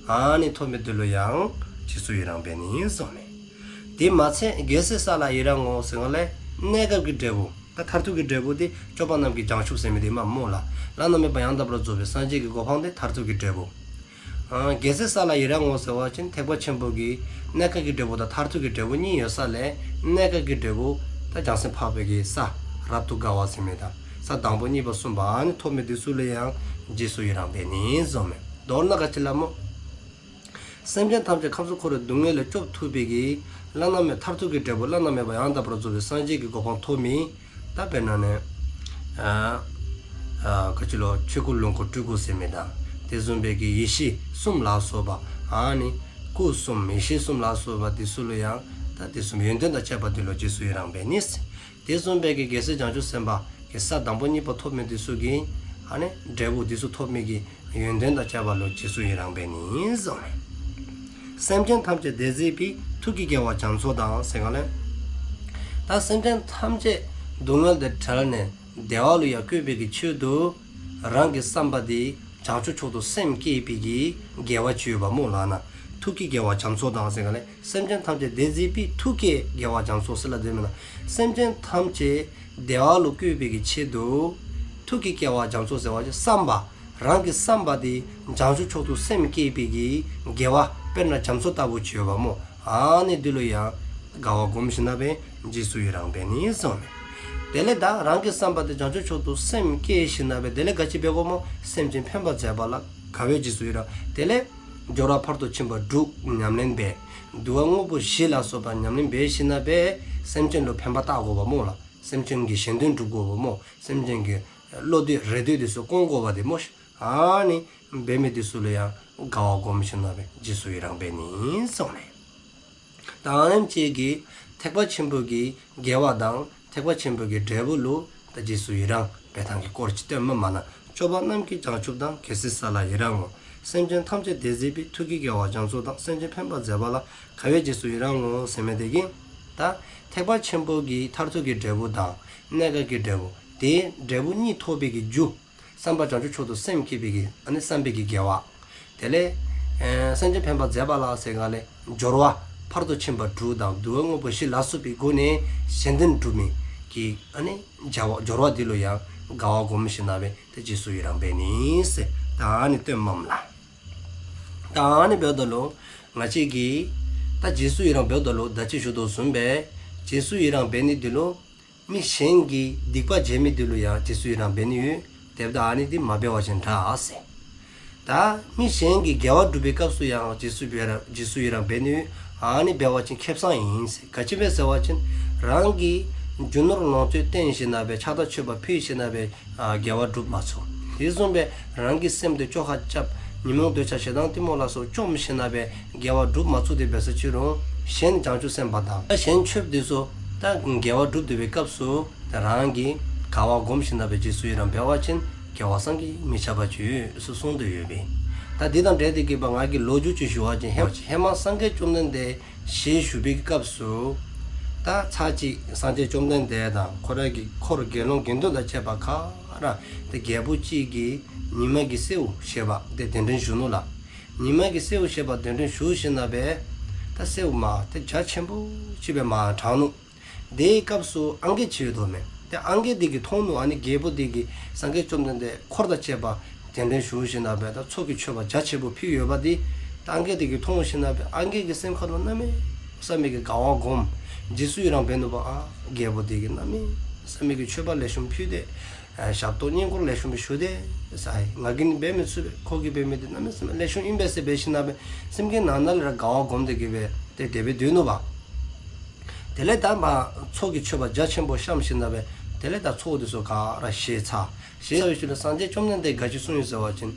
ཨ་ནི་ཐོབ་མི་དེ་ལུ་ཡང་རྗེས་སུ་ཡི་རང་འབད་ནི་གསུངསམ་མས། དེ་མ་ཚད་རྒྱལ་སྲས་ས་ལ་ཡི་རང་ངོ་ཟེར་གང་ལས་གནས་སྐབས་ཀྱི་འབྲས་བུ། ད་མཐར་ཐུག་གི་འབྲས་བུ་དེ་སྐྱོབ་པ་རྣམས་ཀྱི་བྱང་ཆུབ་ཟེར་མི་དེ་མས་སྨོ་ལགས། བླ་ན་མེད་པ་ཡང་དག་པར་རྫོགས་པའི་སངས་རྒྱས་ཀྱི་གོ་འཕང་དེ་མཐར་ཐུག་གི་འབྲས་བུ། ཨ་རྒྱལ་སྲས་ས་ལ་ཡི་རང་ངོ་ཟེར་བ་ཅིན་ཐེག་པ་ཆེན་པོ་གི་གནས་སྐབས་ཀྱི་འབྲས་བུ་དང་མཐར་ཐུག་གི་འབྲས་བུ་གཉིས་ཡོད་ས་ལས་གནས་སྐབས་ཀྱི་འབྲས་བུ་ད་བྱང་སེམས་འཕགས་པའི་གི་ས་རབ་ཏུ་དགའ་བ་ཟེར་མི་དང་ས་དང་པོ་གཉིས་པ་གསུམ་པ་ཨ་ནི་ཐོབ་མི་དེ་ཚུ་ལུ་ཡང་རྗེས་སུ་ཡི་རང་འབད་ནི་གསུངསམ་མས། མདོར་ན་ག་ཅི་ལ་སྨོ། སེམས་ཅན་ཐམས་ཅད་ཁམས་གསུམ་འཁོར་བའི་སྡུག་བསྔལ་ལས་སྐྱོབ་ཐུབ་པའི་གི་བླ་ན་མེད་མཐར་ཐུག་གི་འབྲས་བུ་བླ་ན་མེད་པ་ཡང་དག་པར་རྫོགས་པའི་སངས་རྒྱས་ཀྱི་གོ་འཕང་ཐོབ་མི། ད་དཔེར་ན་ནི། ཨ་ཨ་ག་ཅི་ལོ་ཆོས་སྐུ་ལོངས་སྐུ་སྤྲུལ་སྐུ་ཟེར་མི་དང་། དེ་བཟུམ་སྦེ་གི་ཡེ་ཤེས་གསུམ་ལ་སོགས་པ། ཨ་ནི་སྐུ་གསུམ་ཡེ་ཤེས་གསུམ་ལ་སོགས་པ་དེ་ཚུ་ལུ་ཡང་། ད་དེ་གསུམ་ཡོན་ཏན་དང་བཅས་པ་དེ་ལུ་རྗེས་སུ་ཡི་རང་འབད་ནི། དེ་བཟུམ་སྦེ་གི་རྒྱལ་སྲས་བྱང་ཆུབ་སེམས་དཔའ་གི་ས་དང་པོ་གཉིས་པ་ཐོབ་མི་དེ་ཚུ་གི། ཨ་ནི་འབྲས་བུ་དེ་ཚུ་ཐོབ་མི་གི་ཡོན་ཏན་དང་བཅས་པ་ལུ་རྗེས་སུ་ཡི་རང་འབད་ནི་གསུངསམ་མས། སེམས་ཅན་ཐམས་ཅད་དེ་མཛད་པའི། ཐུགས་ཀྱི་དགེ་བ་རྒྱ་མཚོ་དང་ཟེར་གང་ལས། ད་སེམས་ཅན་ཐམས་ཅད་སྡུག་བསྔལ་དང་བྲལ་ནས་བདེ་བ་ལུ་ཡང་བཀོད་པའི་གི་ཆེད་དུ་རང་གི་བསམ་པ་དེ་བྱང་ཆུབ་མཆོག་ཏུ་སེམས་བསྐྱེད་པའི་གི་དགེ་བ་ཅིག་ཡོདཔ་སྨོ་ལགས་ན། ཐུགས་ཀྱི་དགེ་བ་རྒྱ་མཚོ་དང་ཟེར་གང་ལས། སེམས་ཅན་ཐམས་ཅད་དེ་མཛད་པའི། ཐུགས་ཀྱི་དགེ་བ་རྒྱ་མཚོ་ཟེར་སླབ་དོ་མེན་ན། སེམས་ཅན་ཐམས་ཅད་བདེ་བ་ལུ་བཀོད་པའི་གི་ཆེད་དུ། ཐུགས་ཀྱི་དགེ་བ་རྒྱ་མཚོ་ཟེར་བ་ཅིན་བསམ་པ། རང་གི་བསམ་པ་དེ་བྱང་ཆུབ་མཆོག་ཏུ་སེམས་བསྐྱེད་པའི་གི་དགེ་བ་དཔེར་ན་རྒྱ་མཚོ་ལྟ་བུ་ཅིག་ཡོདཔ་སྨོ། ཨ་ནི་དེ་ལུ་ཡང་དགའ་བ་སྒོམ་ཞིནམ་ལས་རྗེས་སུ་ཡི་རང་འབད་ནི་གསུངསམ་མས། དེ་ལས་ད་རང་གི་བསམ་པ་དེ་བྱང་ཆུབ་མཆོག་ཏུ་སེམས་བསྐྱེད་ཞིནམ་ལས་དེ་ལས་ག་ཅི་འབད་དགོཔ་སྨོ། སེམས་ཅན་ཕན་པར་མཛད་པ་ལ་དགའ་བས་རྗེས་སུ་ཡི་རང་། དེ་ལས་སྦྱོར་བ་ཕ་རོལ་ཏུ་ཕྱིན་པ་དྲུག་ཉམས་ལེན་འབད། བསྡུ་བ་དངོས་པོ་བཞི་ལ་སོགས་པ་ཉམས་ལེན་འབད་ཞིནམ་ལས་སེམས་ཅན་ལུ་ཕན་པ་བཏགས་དགོཔ་སྨོ་ལགས། སེམས་ཅན་གྱི་གཞན་དོན་སྒྲུབ་དགོཔ་སྨོ། སེམས་ཅན་གྱི་བློ་འདོད་རེ་འདོད་དེ་ཚུ་སྐོང་དགོཔ་དེ་སྨོ་ཤིག། ཨ་ནི་འབད་མི་དེ་ཚུ་ལུ་ཡང་དགའ་བ་སྒོམ་ཞིནམ་ལས་རྗེས་སུ་ཡི་རང་འབད་ནི་གསུངསམ་མས། ད་ཨ་ནེམ་ཅིག་གིས་ཐེག་པ་ཆེན་པོ་གི་དགེ་བ་དང་ཐེག་པ་ཆེན་པོ་གི་འབྲས་བུ་ལུ་ད་རྗེས་སུ་ཡི་རང་འབད་ཐངས་ཀྱི་སྐོར་ཅིག་སྟོནམ་མས་ན། སྐྱོབ་པ་རྣམས་ཀྱི་བྱང་ཆུབ་དང་། རྒྱལ་སྲས་ས་ལ་ཡི་རང་ངོ་། སེམས་ཅན་ཐམས་ཅད་དེ་མཛད་པའི། ཐུགས་ཀྱི་དགེ་བ་རྒྱ་མཚོ་དང་། སེམས་ཅན་ཕན་པར་མཛད་པ་ལ། དགའ་བས་རྗེས་སུ་ཡི་རང་ངོ་ཟེར་མི་དེ་གིས། ད་ཐེག་པ་ཆེན་པོ་གི་མཐར་ཐུག་གི་འབྲས་བུ་དང་གནས་སྐབས་ཀྱི་འབྲས་བུ་དེ་འབྲས་བུ་གཉིས་ཐོབ་པའི་གི་རྒྱུ། བསམ་པ་བྱང་ཆུབ་མཆོག་ཏུ་སེམས་བསྐྱེད་པའི་གི་ཨ་ནི་བསམ་པའི་གི་དགེ་བ། དེ་ལས་ཨེ་སེམས་ཅན་ཕན་པར་མཛད་པ་ལ་ཟེར་གང་ལས་སྦྱོར་བ་ཕ་རོལ་ཏུ་ཕྱིན་པ་དྲུག་དང་བསྡུ་བ་དངོས་པོ་བཞི་ལ་སོགས་པའི་སྒོ་ནས་གཞན་དོན་སྒྲུབ་མི་གི་ཨ་ནི་བྱ་བ་སྦྱོར་བ་འདི་ལུ་ཡང་དགའ་བ་སྒོམ་ཞིནམ་ལས་ཏེ་རྗེས་སུ་ཡི་རང་འབད་ནི་ཟེར་ད་ཨ་ནི་སྟོནམ་མས་ལགས། ད་ཨ་ནི་འབདཝ་ད་ལུ་ང་བཅས་ཀྱིས་ད་རྗེས་སུ་ཡི་རང་འབདཝ་ད་ལུ་ད་ཅི་ཞུ་དོ་བཟུམ་སྦེ་རྗེས་སུ་ཡི་རང་འབད་ནི་འདི་ལུ་མི་གཞན་གྱི་སྡིག་པ་བྱེད་མི་འདི་ལུ་ཡང་རྗེས་སུ་ཡི་རང་འབད་ནི་ཡོད། དེ་འབདཝ་ད་ཨ་ནི་འདི་མ་འབད་བ་ཅིན་དྲག་ཟེར། ད་མི་གཞན་གྱི་དགེ་བ་སྒྲུབ་པའི་སྐབས་སུ་ཡང་རྗེས་སུ་འབད་ར་རྗེས་སུ་ཡི་རང་འབད་ནི་ཡོད། ཨ་ནི་འབད་བ་ཅིན་ཁེ་བཟང་ཨིན་ཟེར། ག་ཅི་སྦེ་ཟེར་བ་ཅིན་རང་གིས་རྒྱུ་ནོར་ལོངས་སྤྱོད་བསྟེན་ཞིནམ་ལས་ཕྱག་དང་མཆོད་པ་ཕུལ་ཞིནམ་ལས་ཨ་དགེ་བ་སྒྲུབ་མ་ཚུགས། དེ་བཟུམ་སྦེ་རང་གི་སེམས་དེ་བཅོ་ཁ་རྐྱབ། ཉོན་མོངས་འདོད་ཆགས་ཞེ་སྡང་གཏི་མུག་ལ་སོགས་བཅོམ་ཞིནམ་ལས་དགེ་བ་སྒྲུབ་མ་ཚུགས་ཏེ་འབད་སོ་ཅི་རུང་གཞན་བྱང་ཆུབ་སེམས་དཔའ་དང་ད་གཞན་ཆོསཔ་དེ་ཚུ་ད་དགེ་བ་སྒྲུབ་སྡོད་པའི་སྐབས་སུ་ད་རང་གིས་དགའ་བ་སྒོམ་ཞིནམ་ལས་རྗེས་སུ་ཡི་རང་འབད་བ་ཅིན་དགེ་བ་བསམ་གྱིས་མི་ཁྱབ་པ་ཅིག་ཡོད་ཟེར་གསུངས་ཏེ་ཡོད་པས། ད་འདི་དང་འབྲེལ་ཏེ་གི་ང་གིས་ལོ་རྒྱུས་ཅིག་ཞུ་བ་ཅིན་ཧེ་ཧེ་མ་སངས་རྒྱས་བཅོམ་ལྡན་འདས་ཞལ་བཞུགས་པའི་སྐབས་སུ་ད་ཚར་གཅིག་སངས་རྒྱས་བཅོམ་ལྡན་འདས་དང་ཁོ་རའི་གི་འཁོར་དགེ་སློང་དགེ་འདུན་དང་བཅས་པ་ག་ར་ཏེ་རྒྱལ་པོ་གཅིག་གིས་ཉི་མ་གི་སེརཝ་ཞེས་པ་དེ་གདན་འདྲེན་ཞུ་ནུག་ལགས། ཉི་མ་གི་སེརཝ་ཞེས་པ་གདན་འདྲེན་ཞུ་ཞིནམ་ལས་ད་སེརཝ་མ་ཏེ་རྒྱ་ཆེན་པོ་ཅིག་སྦེ་མར་དྲངས་ནུག། དེའི་སྐབས་སུ་ཨང་རྒས་ཅིག་ཡོདཔ་མས། ཏེ་ཨང་རྒས་དེ་གིས་མཐོང་ནུག། ཨ་ནི་རྒྱལ་པོ་དེ་གིས་སངས་རྒྱས་བཅོམ་ལྡན་འདས་འཁོར་དང་བཅས་པ་གདན་འདྲེན་ཞུ་ཞིནམ་ལས་ད་ཚོགས་ཀྱི་མཆོད་པ་རྒྱ་ཆེན་པོ་ཕུལ་ཡོདཔ་དེ་ད་ཨང་རྒས་དེ་གིས་མཐོང་ཞིནམ་ལས་ཨང་རྒས་ཀྱི་སེམས་ཁ་ལུ་གནམ་མེད་ བསམ་པའི་གི་དགའ་བ་སྒོམ། རྗེས་སུ་ཡི་རང་འབད་ནུག་པ། ཨ་རྒྱལ་པོ་དེ་གིས་གནམ་མེད་ས་མེད་ཀྱི་མཆོད་པ་ལེགས་ཤོམ་ཕུལ་ཏེ། ཨ་ཞབས་ཏོག་བསྙེན་བཀུར་ལེགས་ཤོམ་སྦེ་ཞུ་སྟེ། ས་ཡི་ང་གིས་ནི་འབད་མི་ཚུགས་པས། ཁོ་གིས་འབད་མི་དེ་གནམ་མེད་ས་མེད་ལེགས་ཤོམ་ཨིན་པས་ཟེར་འབད་ཞིནམ་ལས་སེམས་ཀྱི་ནང་ན་ལས་ར་དགའ་བ་སྒོམ་སྟེ་གི་སྦེ་ཏེ་དེ་སྦེ་སྡོད་ནུག་པ། དེ་ལས་ད་མ་ཚོགས་ཀྱི་མཆོད་པ་རྒྱ་ཆེན་པོ་བཤམས་ཞིནམ་ལས་དེ་ལས་ད་ཚོགས་དེ་ཚུ་ག་ར་བཞེས་ཚར། བཞེས་ཚར་བའི་ཤུལ་ལས་སངས་རྒྱས་བཅོམ་ལྡན་འདས་ག་ཅི་གསུངས་ཡི་ཟེར་བ་ཅིན།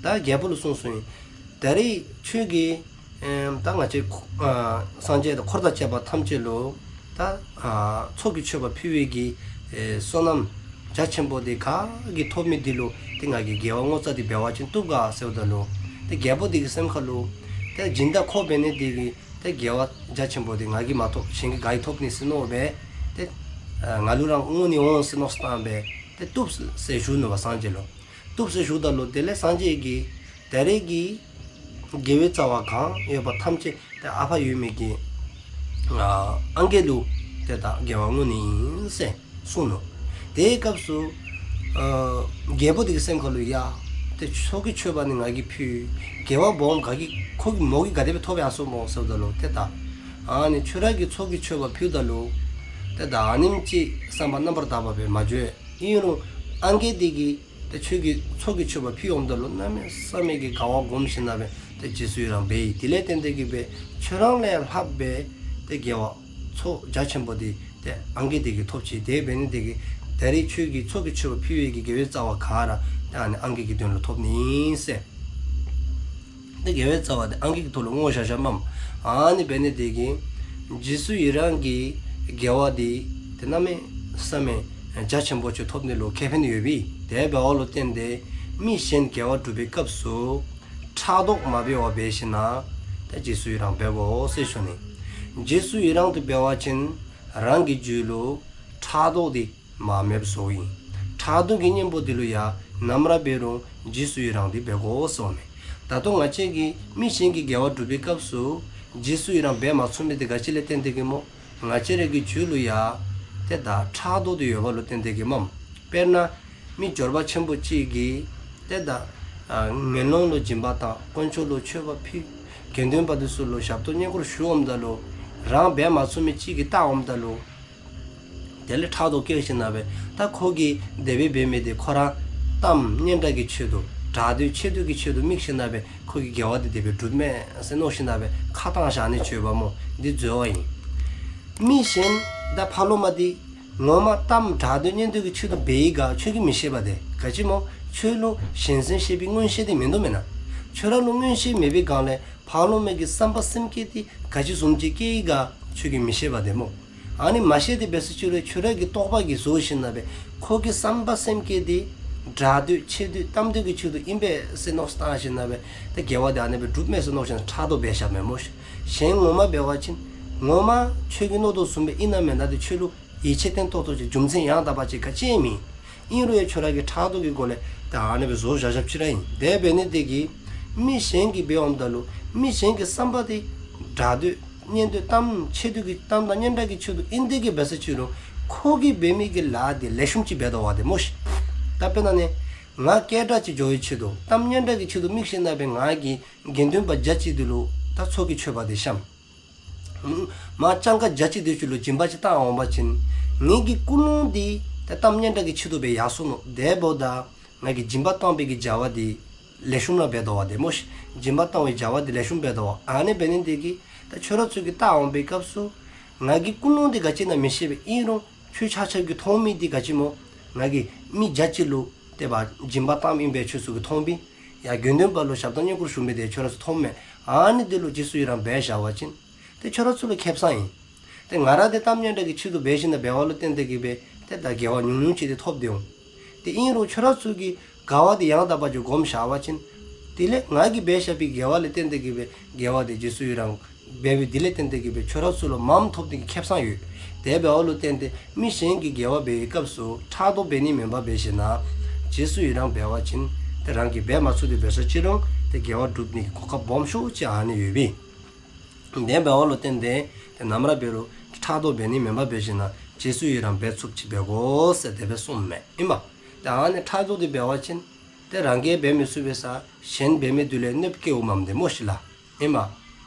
ད་རྒྱལ་པོ་ལུ་གསུངས་གསུངས་ཡི། ད་རེས་ཁྱོད་ཀྱིས་ཨེམ་ད་ང་བཅས་ཁོ་ཨ་སངས་རྒྱས་དང་འཁོར་དང་བཅས་པ་ཐམས་ཅད་ལུ་ད་ཨ་ཚོགས་ཀྱི་མཆོད་པ་ཕུལ་བའི་གི་ཨེ་བསོད་ནམས་རྒྱ་ཆེན་པོ་དེ་ག་གིས་ཐོབ་མི་དེ་ལུ་ཏེ་ང་གིས་དགེ་བ་བསྔོ་རྩ་དེ་འབད་བ་ཅིན་བཏུབ་ག་ཟེརཝ་ད་ལུ། ཏེ་རྒྱལ་པོ་དེ་གི་སེམས་ཁ་ལུ་ཏེ་སྦྱིན་བདག་ཁོ་འབད་ནི་དེ་གིས་ཏེ་དགེ་བ་རྒྱ་ཆེན་པོ་དེ་ང་གིས་མ་ཐོབ་གཞན་གྱིས་ག་གིས་ཐོབ་ནི་ཟེར་མནོ་སྦེ་ཏེ་ཨ་ང་ལུ་རང་བསྔོ་ནི་འོང་ཟེར་མནོ་བསམ་བཏང་སྦེ་ཏེ་བཏུབ་ཟེར་ཞུ་ནུག་པ་སངས་རྒྱས་ལུ། བཏུབ་ཟེར་ཞུཝ་ད་ལུ་དེ་ལས་སངས་རྒྱས་ཀྱིས་ད་རེས་ཀྱི་དགེ་བའི་རྩ་བ་གང་ཡོད་པ་ཐམས་ཅད་ཏེ་ཨ་ཕ་ཡོད་མི་གི་ཨ་ཨང་རྒས་ལུ་ཏེ་ད་དགེ་བ་བསྔོ་ནི་ཨིན་ཟེར་གསུངས་ནུག། དེའི་སྐབས་སུ་ཨ་རྒྱལ་པོ་དེ་གི་སེམས་ཁ་ལུ་ཡ་ཏེ་ཚོགས་ཀྱི་མཆོད་པ་ནི་ང་གིས་ཕུལ། དགེ་བ་སྦོམ་ག་གིས་ཁོ་གིས་མོ་གིས་ག་དེ་སྦེ་ཐོབ་ཡར་སོང་སྨོ་ཟེརཝ་ད་ལུ་ཏེ་ད་ཨ་ནི་ཁྱོད་ར་གིས་ཚོགས་ཀྱི་མཆོད་པ་ཕུལཝ་ད་ལུ་ཏེ་ད་ཨ་ནེམ་ཅིག་བསམ་པ་རྣམ་པར་དག་པ་སྦེ་མ་བྱོན། ཨིན་རུང་ཨང་རྒས་དེ་གིས་ཏེ་ཁྱོད་ཀྱིས་ཚོགས་ཀྱི་མཆོད་པ་ཕུལ་འོངམ་ད་ལུ་གནམ་མེད་ས་མེད་ཀྱི་དགའ་བ་སྒོམ་ཞིནམ་ལས་ཏེ་རྗེས་སུ་ཡི་རང་འབད་ཡི། དེ་ལས་བརྟེན་ཏེ་གི་སྦེ་ཁྱོད་རང་ལས་ལྷག་པའི་ཏེ་དགེ་བ་ཚོགས་རྒྱ་ཆེན་པོ་དེ་ཏེ་ཨང་རྒས་དེ་གིས་ཐོབ་ཅི། དེ་འབད་ནི་དེ་གིས་ད་རེས་ཁྱོད་ཀྱིས་ཚོགས་ཀྱི་མཆོད་པ་ཕུལ་བའི་གི་དགེ་བའི་རྩ་བ་ག་ར་ཏེ་ཨ་ནི་ཨང་རྒས་ཀྱི་དོན་ལུ་ཐོབ་ནི་ཨིན་ཟེར། ཏེ་དགེ་བའི་རྩ་བ་དེ་ཨང་རྒས་ཀྱི་ཐོག་ལུ་བསྔོ་བཞག་བཞགཔ་མས། ཨ་ནི་འབད་ནི་དེ་གིས་རྗེས་སུ་ཡི་རང་གི་དགེ་བ་དེ་ཏེ་གནམ་མེད་ས་མེད་རྒྱ་ཆེན་པོ་ཅིག་ཐོབ་ནི་ལུ་ཁེ་ཕན་ཡོད་པས། དེ་འབདཝ་ལུ་བརྟེན་ཏེ་མི་གཞན་དགེ་བ་སྒྲུབ་པའི་སྐབས་སུ་ཕྲག་དོག་མ་འབད་བར་འབད་ཞིནམ་ལས་ཏེ་རྗེས་སུ་ཡི་རང་འབད་དགོ་ཟེར་ཞུ་ནི། རྗེས་སུ་ཡི་རང་དེ་འབད་བ་ཅིན་རང་གི་རྒྱུད་ལུ་ཕྲག་དོག་དེ་མ་མེདཔ་བཟོཝ་ཨིན། ཕྲག་དོག་གི་གཉེན་པོ་དེ་ལུ་ཡང་ནམ་ར་འབད་རུང་རྗེས་སུ་ཡི་རང་དེ་འབད་དགོ་ཟེརཝ་མས། ད་ལྟོ་ང་བཅས་ཀྱིས་མི་གཞན་གྱི་དགེ་བ་སྒྲུབ་པའི་སྐབས་སུ་རྗེས་སུ་ཡི་རང་འབད་མ་ཚུགས་མི་དེ་ག་ཅི་ལས་བརྟེན་ཏེ་གི་སྨོ། ང་བཅས་རའི་གི་རྒྱུད་ལུ་ཡང་ཏེ་ད་ཕྲག་དོག་དེ་ཡོདཔ་ལུ་བརྟེན་ཏེ་གི་མས། དཔེར་ན་མི་འབྱོར་པ་ཆེན་པོ་ཅིག་གིས་ཏེ་ད་ཨ་ངན་སློང་ལུ་སྦྱིན་པ་བཏང་། དཀོན་མཆོག་ལུ་མཆོད་པ་ཕུལ། དགེ་འདུན་པ་དེ་ཚུ་ལུ་ཞབས་ཏོག་བསྙེན་བཀུར་ཞུ་འོངམ་ད་ལུ་རང་འབད་མ་ཚུགས་མི་ཅིག་གིས་བལྟ་འོངམ་ད་ལུ་དེ་ལས་ཕྲག་དོག་སྐྱེ་ཞིནམ་ལས་ད་ཁོ་གིས་དེ་སྦེ་འབད་མི་དེ་ཁོ་ར་གཏམ་སྙན་གྲགས་ཀྱི་ཆེད་དུ་གྲགས་འདོད་ཆེ་འདོད་ཀྱི་ཆེད་དུ་དམིགས་ཞིནམ་ལས་ཁོ་གིས་དགེ་བ་དེ་དེ་སྦེ་སྒྲུབ་མས་ཟེར་མནོ་ཞིནམ་ལས་ཁ་བཏང་བཞག་ནི་ཅིག་ཡོདཔ་སྨོ། འདི་འཛོལ་བ་ཨིན། མི་གཞན་ད་ཕར་ལོགས་མ་དེ་ངོ་མ་གཏམ་གྲགས་འདོད་སྙན་འདོད་ཀྱི་ཆེད་དུ་འབད་ཡི་ག་ཁྱོད་ཀྱིས་མི་ཤེས་པ་དེ་ག་ཅི་སྨོ། ཁྱོད་ལུ་གཞན་སེམས་ཤེས་པའི་མངོན་ཤེས་དེ་མིན་འདུག་མེན་ན། ཁྱོད་ར་ལུ་མངོན་ཤེས་མེད་པའི་སྒང་ལས་ཕར་ལོགས་མའི་གི་བསམ་པ་སེམས་བསྐྱེད་དེ་ག་ཅི་བཟུམ་ཅིག་སྐྱེ་ཡི་ག་ཁྱོད་ཀྱིས་མི་ཤེས་པ་དེ་སྨོ། ཨ་ནི་མ་ཤེས་དེ་འབད་ས་ཅིག་རུང་ཁྱོད་ར་གི་རྟོག་པ་གིས་བཟོ་ཞིནམ་ལས་ཁོ་གི་བསམ་པ་སེམས་བསྐྱེད་དེ་གྲགས་འདོད་ཆེ་འདོད་གཏམ་འདོད་ཀྱི་ཆེད་དུ་ཨིན་པས་ཟེར་མནོ་བསམ་བཏང་ཞིནམ་ལས་ད་དགེ་བ་དེ་ཨ་ནི་སྦེ་སྒྲུབ་མས་ཟེར་མནོ་ཞིནམ་ཕྲག་དོག་འབད་བཞགཔ་མས་སྨོ། གཞན་ངོ་མ་འབད་བ་ཅིན་ངོ་མ་ཁྱོད་ཀྱིས་མནོ་དོ་བཟུམ་སྦེ་ཨིན་ན་མེན་ན་དེ་ཁྱོད་ལུ་ཡིད་ཆེས་བརྟན་ཏོག་ཏོ་ཅིག་རྒྱུ་མཚན་ཡང་དག་པ་ཅིག་ག་ཅི་ཡང་མེད། ཨིན་རུང་ཡང་ཁྱོད་ར་གི་ཕྲག་དོག་གི་སྒོ་ལས་ད་ཨ་ནི་སྦེ་བཟོ་བཞག་བཞགཔ་ཅིག་ར་ཨིན། དེ་འབད་ནི་དེ་གིས་མི་གཞན་གྱིས་འབད་འོངམ་ད་ལུ་མི་གཞན་གྱི་བསམ་པ་དེ་གྲགས་འདོད་སྙན་འདོད་གཏམ་ཆེ་འདོད་ཀྱི་གཏམ་དང་སྙན་གྲགས་ཀྱི་ཆེད་དུ་ཨིན་དེ་གིས་འབད་ས་ཅིག་རུང་ཁོ་གིས་འབད་མི་གི་ལཱ་དེ་ལེགས་ཤོམ་ཅིག་འབད་དོ་བ་དེ་སྨོ་ཤིག། ད་དཔེར་ན་ནི་ང་སྐད་གྲགས་ཅིག་འགྱོ་བའི་ཆེད་དུ་གཏམ་སྙན་གྲགས་ཀྱི་ཆེད་དུ་དམིགས་ཞིནམ་ལས་ང་གིས་དགེ་འདུན་པ་བརྒྱ་ཅིག་དེ་ལུ་ད་ཚོགས་ཀྱི་མཆོད་པ་དེ་བཤམས། མ་སྤྱང་ཀ་བརྒྱ་ཅིག་དེ་ཚུ་ལུ་སྦྱིན་པ་ཅིག་བཏང་འོང་པ་ཅིན་ངེའི་གི་ཀུན་སློང་དེ་ད་གཏམ་སྙན་གྲགས་ཀྱི་ཆེད་དུ་སྦེ་ཡར་སོ་ནུག། དེ་འབདཝ་ད་ང་གིས་སྦྱིན་པ་བཏང་བའི་གི་བྱ་བ་དེ་ལེགས་ཤོམ་ར་འབད་དོ་བ་དེ་སྨོ་ཤིག། སྦྱིན་པ་བཏང་བའི་བྱ་བ་དེ་ལེགས་ཤོམ་འབད་དོ་བ། ཨ་ནི་འབད་ནི་དེ་གིས་ད་ཁྱོད་ར་ཚུ་གིས་བལྟ་འོང་པའི་སྐབས་སུ་ང་གི་ཀུན་སློང་དེ་ག་ཅི་ཨིན་ན་མི་ཤེས་པས། ཨིན་རུང་ཁྱོད་ཆ་ཁྱབ་ཀྱིས་མཐོང་མི་དེ་ག་ཅི་སྨོ། ང་གིས་མི་བརྒྱ་ཅིག་ལུ་དེ་སྦེ་སྦྱིན་པ་བཏངམ་ཨིན་པས་ཁྱོད་ཚུ་གིས་མཐོང་པས། ཡ་དགེ་འདུན་པ་ལུ་ཞབས་ཏོག་བསྙེན་བཀུར་ཞུ་མི་དེ་ཁྱོད་ར་ཚུ་མཐོངམ་མས། ཨ་ནི་དེ་ལུ་རྗེས་སུ་ཡི་རང་འབད་བཞག་པ་ཅིན་ཏེ་ཁྱོད་ར་ཚུ་ལུ་ཁེ་སང་ཨིན། ཏེ་ང་ར་དེ་གཏམ་སྙན་གྲགས་ཀྱི་ཆེད་དུ་འབད་ཞིནམ་ལས་འབདཝ་ལུ་བརྟེན་ཏེ་གིས་སྦེ་ཏེ་ད་དགེ་བ་ཉུང་ཉུང་ཅིག་དེ་ཐོབ་སྟེ་འོང་། ཏེ་ཨིན་རུང་ཁྱོད་ར་ཚུ་གིས་དགའ་བ་དེ་ཡང་དག་པ་ཅིག་སྒོམ་བཞག་པ་ཅིན་དེ་ལས་ང་གིས་འབད་བཞག་པའི་དགེ་བ་ལས་བརྟེན་ཏེ་གིས་སྦེ་དགེ་བ་དེ་རྗེས་སུ་ཡི་རང་འབད་བའི་དེ་ལས་བརྟེན་ཏེ་གིས་སྦེ་ཁྱོད་ར་ཚུ་ལུ་མངམ་ཐོབ་ནི་གི་ཁེ་སང་ཡོད། དེ་འབདཝ་ལུ་བརྟེན་ཏེ་མི་གཞན་གྱི་དགེ་བ་འབད་བའི་སྐབས་སུ་ཕྲག་དོག་འབད་ནི་མེན་པར་འབད་ཞིནམ་ལས་རྗེས་སུ་ཡི་རང་འབད་བ་ཅིན་ཏེ་རང་གིས་འབད་མ་ཚུགས་དེ་འབད་ས་ཅིག་རུང་ཏེ་དགེ་བ་སྒྲུབ་ནི་གི་གོ་སྐབས་སྦོམ་ཤོས་ཅིག་ཨ་ནི་ཡོད་པས། དེ་འབདཝ་ལུ་བརྟེན་ཏེ་ཏེ་ནམ་ར་འབད་རུང་ཕྲག་དོག་འབད་ནི་མེན་པར་འབད་ཞིནམ་ལས་རྗེས་སུ་ཡི་རང་འབད་ཚུགསཔ་ཅིག་འབད་དགོ་ཟེར་དེ་སྦེ་གསུངསམ་མས། ཨིན་པ། ཏེ་ཨ་ནི་ཕྲག་དོག་དེ་འབད་བ་ཅིན་ཏེ་རང་གིས་འབད་མི་ཚུགས་པའི་ས་གཞན་འབད་མི་དེ་ལུ་གནོདཔ་བཀལཝ་མས་དེ་སྨོ་ཤིག་ལགས། ཨིན་པ།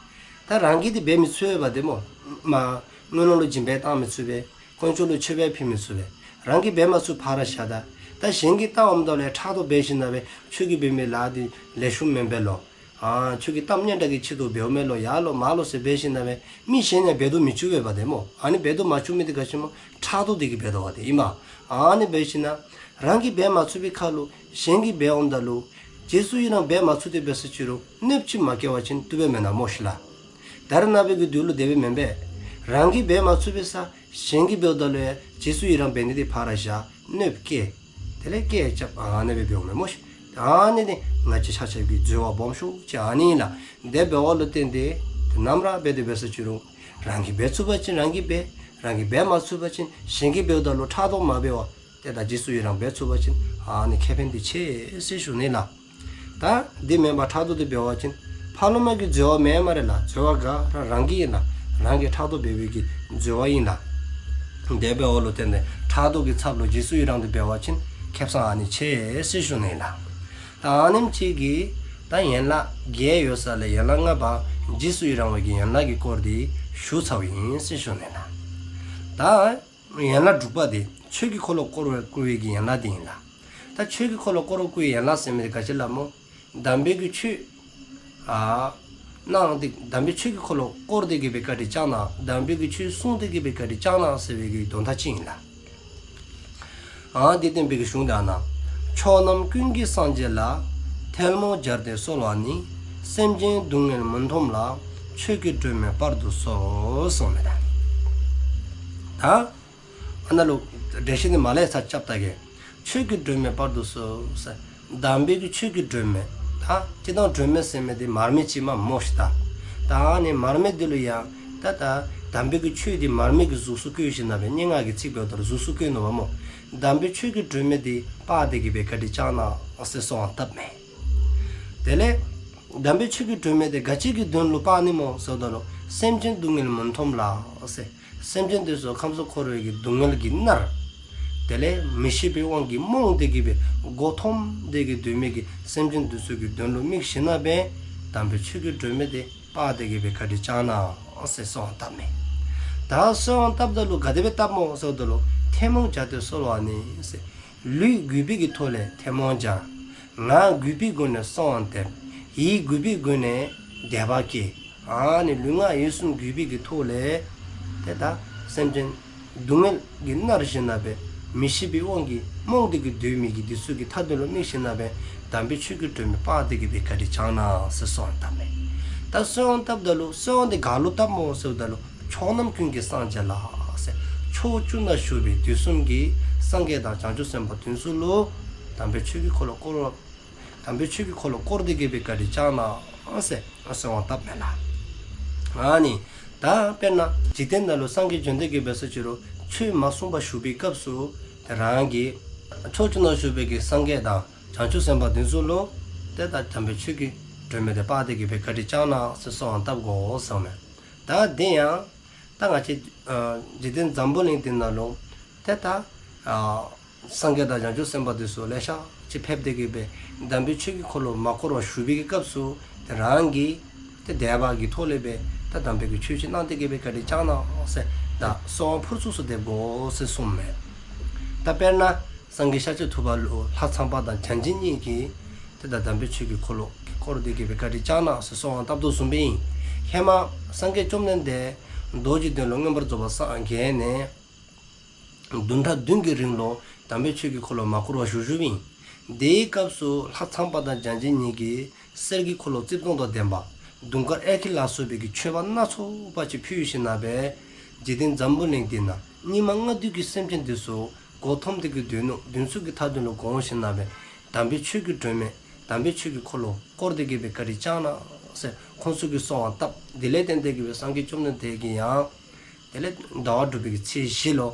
ད་རང་གིས་དེ་འབད་མི་ཚུགས་པས་དེ་སྨོ། མ་དངུལ་ལོང་ལུ་སྦྱིན་པ་བཏང་མི་ཚུགས་པས། དཀོན་མཆོག་ལུ་མཆོད་པ་ཕུལ་མི་ཚུགས་པས། རང་གིས་འབད་མ་ཚུགས་ཕར་བཞག་ད། ད་གཞན་གྱིས་བཏང་འོངམ་ད་ལུ་ཡང་ཕྲག་དོག་འབད་ཞིནམ་ལས་ཁྱོད་ཀྱིས་འབད་མི་ལཱ་འདི་ལེགས་ཤོམ་མེན་པས་ལོ། ཨ་ཁྱོད་ཀྱིས་གཏམ་སྙན་གྲགས་ཀྱི་ཆེད་དུ་འབདཝ་མས་ལོ། ཡར་ལོ་མར་ལོ་ཟེར་འབད་ཞིནམ་ལས་མི་གཞན་ཡང་འབད་དུ་མི་བཅུག་པས་པ་ཏེ་སྨོ། ཨ་ནི་འབད་དུ་མ་བཅུག་མི་འདི་ག་ཅི་སྨོ། ཕྲག་དོག་འདི་གིས་འབད་དོ་བ་ཏེ་ཨིན་མས། ཨ་ནི་འབད་ཞིནམ་ལས་རང་གིས་འབད་མ་ཚུགས་པའི་ཁར་ལུ་གཞན་གྱིས་འབད་འོངམ་ད་ལུ་རྗེས་སུ་ཡི་རང་འབད་མ་ཚུགས་ཏེ་འབད་སོ་ཅི་རུང་གནོདཔ་ཅིག་མ་བཀལ་བ་ཅིན་བཏུབ་པས་མེན་ན་སྨོ་ཤིག་ལགས། ད་རེས་ནངས་པའི་གི་དུས་ལུ་དེ་སྦེ་མེན་པས། རང་གིས་འབད་མ་ཚུགས་པའི་ས་གཞན་གྱིས་འབདཝ་ད་ལུ་ཡང་རྗེས་སུ་ཡི་རང་འབད་ནི་འདི་ཕར་བཞག་གནོདཔ་བཀལ། དེ་ལས་སྐད་རྐྱབ་ཨ་ནི་སྦེ་འབདཝ་མས་སྨོ་ཤིག། ཨ་ནི་འདི་ང་བཅས་ཆ་ཁྱབ་ཀྱི་འཛོལ་བ་སྦོམ་ཤོས་ཅིག་ཨ་ནི་ཨིན་ལགས། དེ་འབདཝ་ལུ་བརྟེན་ཏེ་དེ་ནམ་ར་འབད་དེ་འབད་སོ་ཅི་རུང་རང་གིས་འབད་ཚུགས་པ་ཅིན་རང་གིས་འབད། རང་གིས་འབད་མ་ཚུགས་པ་ཅིན་གཞན་གྱིས་འབདཝ་ད་ལུ་ཕྲག་དོག་མ་འབད་བར་ཏེ་ད་རྗེས་སུ་ཡི་རང་འབད་ཚུགས་པ་ཅིན་ཨ་ནི་ཁེ་ཕན་འདི་ཆེ་ཟེར་ཞུ་ནི་ལགས། ད་འདི་མེན་པར་ཕྲག་དོག་འདི་འབད་བ་ཅིན་ཕར་ལུ་མ་གི་འཛོལ་བ་མེན་སྨ་རེ་ལགས། འཛོལ་བ་ག་ར་རང་གི་ཨིན་ལགས། རང་གིས་ཕྲག་དོག་འབད་བའི་གི་འཛོལ་བ་ཨིན་ལགས། དེ་འབདཝ་ལུ་བརྟེན་ཏེ་ཕྲག་དོག་གི་ཚབ་ལུ་རྗེས་སུ་ཡི་རང་འདི་འབད་བ་ཅིན་ཁེབ་ས་ཨ་ནི་ཆེ་ཟེར་ཞུ་ནི་ལགས། ད་ཨ་ནེམ་ཅིག་གིས་ད་ཡན་ལག་བརྒྱད་ཡོད་ས་ལས་ཡན་ལག་ལྔ་པ་རྗེས་སུ་ཡི་རང་བའི་གི་ཡན་ལག་གི་སྐོར་འདི་ཞུ་ཚརཝ་ཨིན་ཟེར་ཞུ་ནི་ལགས། ད་ཡན་ལག་དྲུག་པ་འདི་ཆོས་ཀྱི་འཁོར་ལོ་བསྐོར་བར་བསྐུལ་བའི་གི་ཡན་ལག་འདི་ཨིན་ལགས། ད་ཆོས་ཀྱི་འཁོར་ལོ་བསྐོར་བར་བསྐུལ་བའི་ཡན་ལག་ཟེར་མི་འདི་ག་ཅི་ལགས་སྨོ། དམ་པའི་གི་ཆོས་ཨ་གནང་སྟེ་དམ་པའི་ཆོས་ཀྱི་འཁོར་ལོ་བསྐོར་ཏེ་གི་སྦེ་བཀའ་དྲིན་བསྐྱངས་གནང་། དམ་པའི་གི་ཆོས་གསུངས་ཏེ་གི་སྦེ་བཀའ་དྲིན་བསྐྱངས་གནང་ཟེར་བའི་གི་དོན་དག་ཅིག་ཨིན་ལགས། ཨ་འདི་བསྟན་པའི་གི་གཞུང་འདི་ཨ་ནཱ། ཕྱོགས་རྣམས་ཀུན་གྱི་སངས་རྒྱས་ལ། ཐལ་མོ་སྦྱར་ཏེ་གསོལ་བ་ནི། སེམས་ཅན་སྡུག་བསྔལ་མུན་འཐོམས་ལ། ཆོས་ཀྱི་སྒྲོན་མེ་སྤར་དུ་གསོལ། གསུངས་མས་ད། ད་ཨ་ནཱ་ལུ་འགྲེལ་བཤད་འདི་མར་ལས་ཚར་རྐྱབ་བལྟ་གེ། ཆོས་ཀྱི་སྒྲོན་མེ་སྤར་དུ་གསོལ་ཟེར། དམ་པའི་གི་ཆོས་ཀྱི་སྒྲོན་མེ། ད་སྤྱིར་བཏང་སྒྲོན་མེ་ཟེར་མི་འདི་མར་མེ་ཅིག་མས་སྨོ་ཤིག་ད། ད་ཨ་ནི་མར་མེ་འདི་ལུ་ཡང་ད་ད་དམ་པའི་གི་ཆོས་འདི་མར་མེ་གི་གཟུགས་སུ་བཀོད་ཞིནམ་ལས་སྙན་ངག་གི་ཚིག་འབདཝ་ད་ལུ་གཟུགས་སུ་བཀོད་ནུག་པ་སྨོ། དམ་པའི་ཆོས་ཀྱི་སྒྲོན་མེ་འདི་སྤར་ཏེ་གི་སྦེ་བཀའ་དྲིན་བསྐྱངས་གནང་ཟེར་གསོལ་བ་བཏབ་མས། དེ་ལས་དམ་པའི་ཆོས་ཀྱི་སྒྲོན་མེ་འདི་ག་ཅི་གི་དོན་ལུ་སྤར་ནི་སྨོ་ཟེརཝ་ད་ལུ་སེམས་ཅན་སྡུག་བསྔལ་མུན་འཐོམས་ལ་ཟེར། སེམས་ཅན་འདི་ཚུ་ཁམས་གསུམ་འཁོར་བའི་གི་སྡུག་བསྔལ་གྱིས་མནར། དེ་ལས་མི་ཤེས་པའི་དབང་གིས་རྨོངས་ཏེ་གི་སྦེ་མགོ་འཐོམས་ཏེ་གི་སྡོད་མི་གི་སེམས་ཅན་འདི་ཚུ་གི་དོན་ལུ་དམིགས་ཞིནམ་ལས་དམ་པའི་ཆོས་ཀྱི་སྒྲོན་མེ་འདི་སྤར་ཏེ་གི་སྦེ་བཀའ་དྲིན་བསྐྱངས་གནང་ཟེར་གསོལ་བ་བཏབ་མས། ད་གསོལ་བ་བཏབ་ད་ལུ་ག་དེ་སྦེ་བཏབ་སྨོ་ཟེརཝ་ད་ལུ་ཐལ་མོ་སྦྱར་ཏེ་གསོལ་བ་ནི་ཟེར། ལུས་གུས་པའི་གི་ཐོག་ལས་ཐལ་མོ་སྦྱར། ངག་གུས་པའི་སྒོ་ནས་གསོལ་བ་འདེབས། ཡིད་གུས་པའི་སྒོ་ནས་དད་པ་བསྐྱེད། ཨ་ནི་ལུས་ངག་ཡིད་གསུམ་གུས་པའི་གི་ཐོག་ལས་ཏེ་ད་སེམས་ཅན་སྡུག་བསྔལ་གྱིས་མནར་ཞིནམ་ལས་མི་ཤེས་པའི་དབང་གིས་རྨོངས་ཏེ་གི་སྡོད་མི་གི་འདི་ཚུ་གི་མཐའ་དོན་ལུ་དམིགས་ཞིནམ་ལས་དམ་པའི་ཆོས་ཀྱི་སྒྲོན་མེ་སྤར་ཏེ་གི་སྦེ་བཀའ་དྲིན་བསྐྱངས་གནང་ཟེར་གསོལ་བ་བཏབ་མས། ད་གསོལ་བ་བཏབ་ད་ལུ་གསོལ་བ་འདི་ག་ལུ་བཏབ་སྨོ་ཟེརཝ་ད་ལུ་ཕྱོགས་རྣམས་ཀུན་གྱི་སངས་རྒྱས་ལ་ཟེར། ཕྱོགས་བཅུ་ན་བཞུགས་པའི་དུས་གསུམ་གྱི་སངས་རྒྱས་དང་བྱང་ཆུབ་སེམས་དཔའ་འདི་ཚུ་ལུ་དམ་པའི་ཆོས་ཀྱི་འཁོར་ལོ་བསྐོར་བ་དམ་པའི་ཆོས་ཀྱི་འཁོར་ལོ་བསྐོར་ཏེ་གི་སྦེ་བཀའ་དྲིན་བསྐྱངས་གནང་ཟེར་གསོལ་བ་བཏབ་མས་ལགས། ཨ་ནི་ད་དཔེར་ན་འཇིག་རྟེན་ནང་ལུ་སངས་རྒྱས་བྱོན་ཏེ་གི་སྦེ་སོ་ཅི་རུང་ཆོས་མ་གསུངས་པར་བཞུགས་པའི་སྐབས་སུ་ཏེ་རང་གིས་ཕྱོགས་བཅུ་ན་བཞུགས་པའི་གི་སངས་རྒྱས་དང་བྱང་ཆུབ་སེམས་དཔའ་འདི་ཚུ་ལུ་ཏེ་ད་དམ་པའི་ཆོས་ཀྱི་སྒྲོན་མེ་འདི་སྤར་ཏེ་གི་སྦེ་བཀའ་དྲིན་བསྐྱངས་གནང་ཟེར་གསོལ་བ་བཏབ་དགོ་གསུངས་མས། ད་དེ་ཡང་ད་ང་བཅས་ཨ་འཇིག་རྟེན་འཛམ་བུ་གླིང་འདི་ནང་ལུ་ཏེ་ད་ཨ་སངས་རྒྱས་དང་བྱང་ཆུབ་སེམས་དཔའ་འདི་ཚུ་ལེ་ཤ་ཅིག་ཕེབས་ཏེ་གི་སྦེ་དམ་པའི་ཆོས་ཀྱི་འཁོར་ལོ་མ་བསྐོར་བར་བཞུགས་པའི་གི་སྐབས་སུ་ཏེ་རང་གིས་ཏེ་དད་པ་གི་ཐོག་ལས་སྦེ་ད་དམ་པའི་གི་ཆོས་ཅིག་གནང་སྟེ་གི་སྦེ་བཀའ་དྲིན་བསྐྱངས་གནང་ཟེར་ད་གསོལ་བ་ཕུར་ཚུགས་སུ་འདེབས་དགོ་ཟེར་གསུངས་མས། ད་དཔེར་ན་སངས་རྒྱས་ཤཱཀྱ་ཐུབ་པ་ལུ་ལྷ་ཚངས་པ་དང་བརྒྱ་བྱིན་གཉིས་ཀྱིས་ཏེ་ད་དམ་པའི་ཆོས་ཀྱི་འཁོར་ལོ་བསྐོར་ཏེ་གི་སྦེ་བཀའ་དྲིན་བསྐྱངས་གནང་ཟེར་གསོལ་བ་བཏབ་དོ་བཟུམ་སྦེ་ཨིན། ཧེ་མ་སངས་རྒྱས་བཅོམ་ལྡན་འདས་རྡོ་རྗེ་གདན་ལུ་མངོན་པར་རྫོགས་པར་སངས་རྒྱས་ནས་བདུན་ཕྲག་བདུན་གྱི་རིང་ལུ་དམ་པའི་ཆོས་ཀྱི་འཁོར་ལོ་མ་བསྐོར་བར་བཞུགས་བཞུགསཔ་ཨིན། དེའི་སྐབས་སུ་ལྷ་ཚངས་པ་དང་བརྒྱ་བྱིན་གཉིས་ཀྱིས་གསེར་གྱི་འཁོར་ལོ་རྩིབས་སྟོང་དང་ལྡན་པ་དུང་དཀར་གཡས་འཁྱིལ་ལ་སོགས་པའི་གི་མཆོད་པ་སྣ་ཚོགས་པ་ཅིག་ཕུལ་ཞིནམ་ལས་འཇིག་རྟེན་འཛམ་བུ་གླིང་འདི་ནང་སྙིགས་མ་ལྔ་བདོའི་གི་སེམས་ཅན་འདི་ཚུ་མགུ་འཐོམས་ཏེ་གི་སྡོད་ནུག། འདི་ཚུ་གི་མཐའ་དོན་ལུ་དགོངས་ཞིནམ་ལས་དམ་པའི་ཆོས་ཀྱི་སྒྲོན་མེ་དམ་པའི་ཆོས་ཀྱི་འཁོར་ལོ་བསྐོར་ཏེ་གི་སྦེ་བཀའ་དྲིན་བསྐྱངས་གནང་ཟེར་ཁོང་ཚུ་གིས་གསོལ་བ་བཏབ། དེ་ལས་བརྟེན་ཏེ་གི་སྦེ་སངས་རྒྱས་བཅོམ་ལྡན་འདས་ཀྱིས་ཡང་དེ་ལས་ཟླ་བ་དྲུག་པའི་གི་ཚེས་བཞི་ལུ་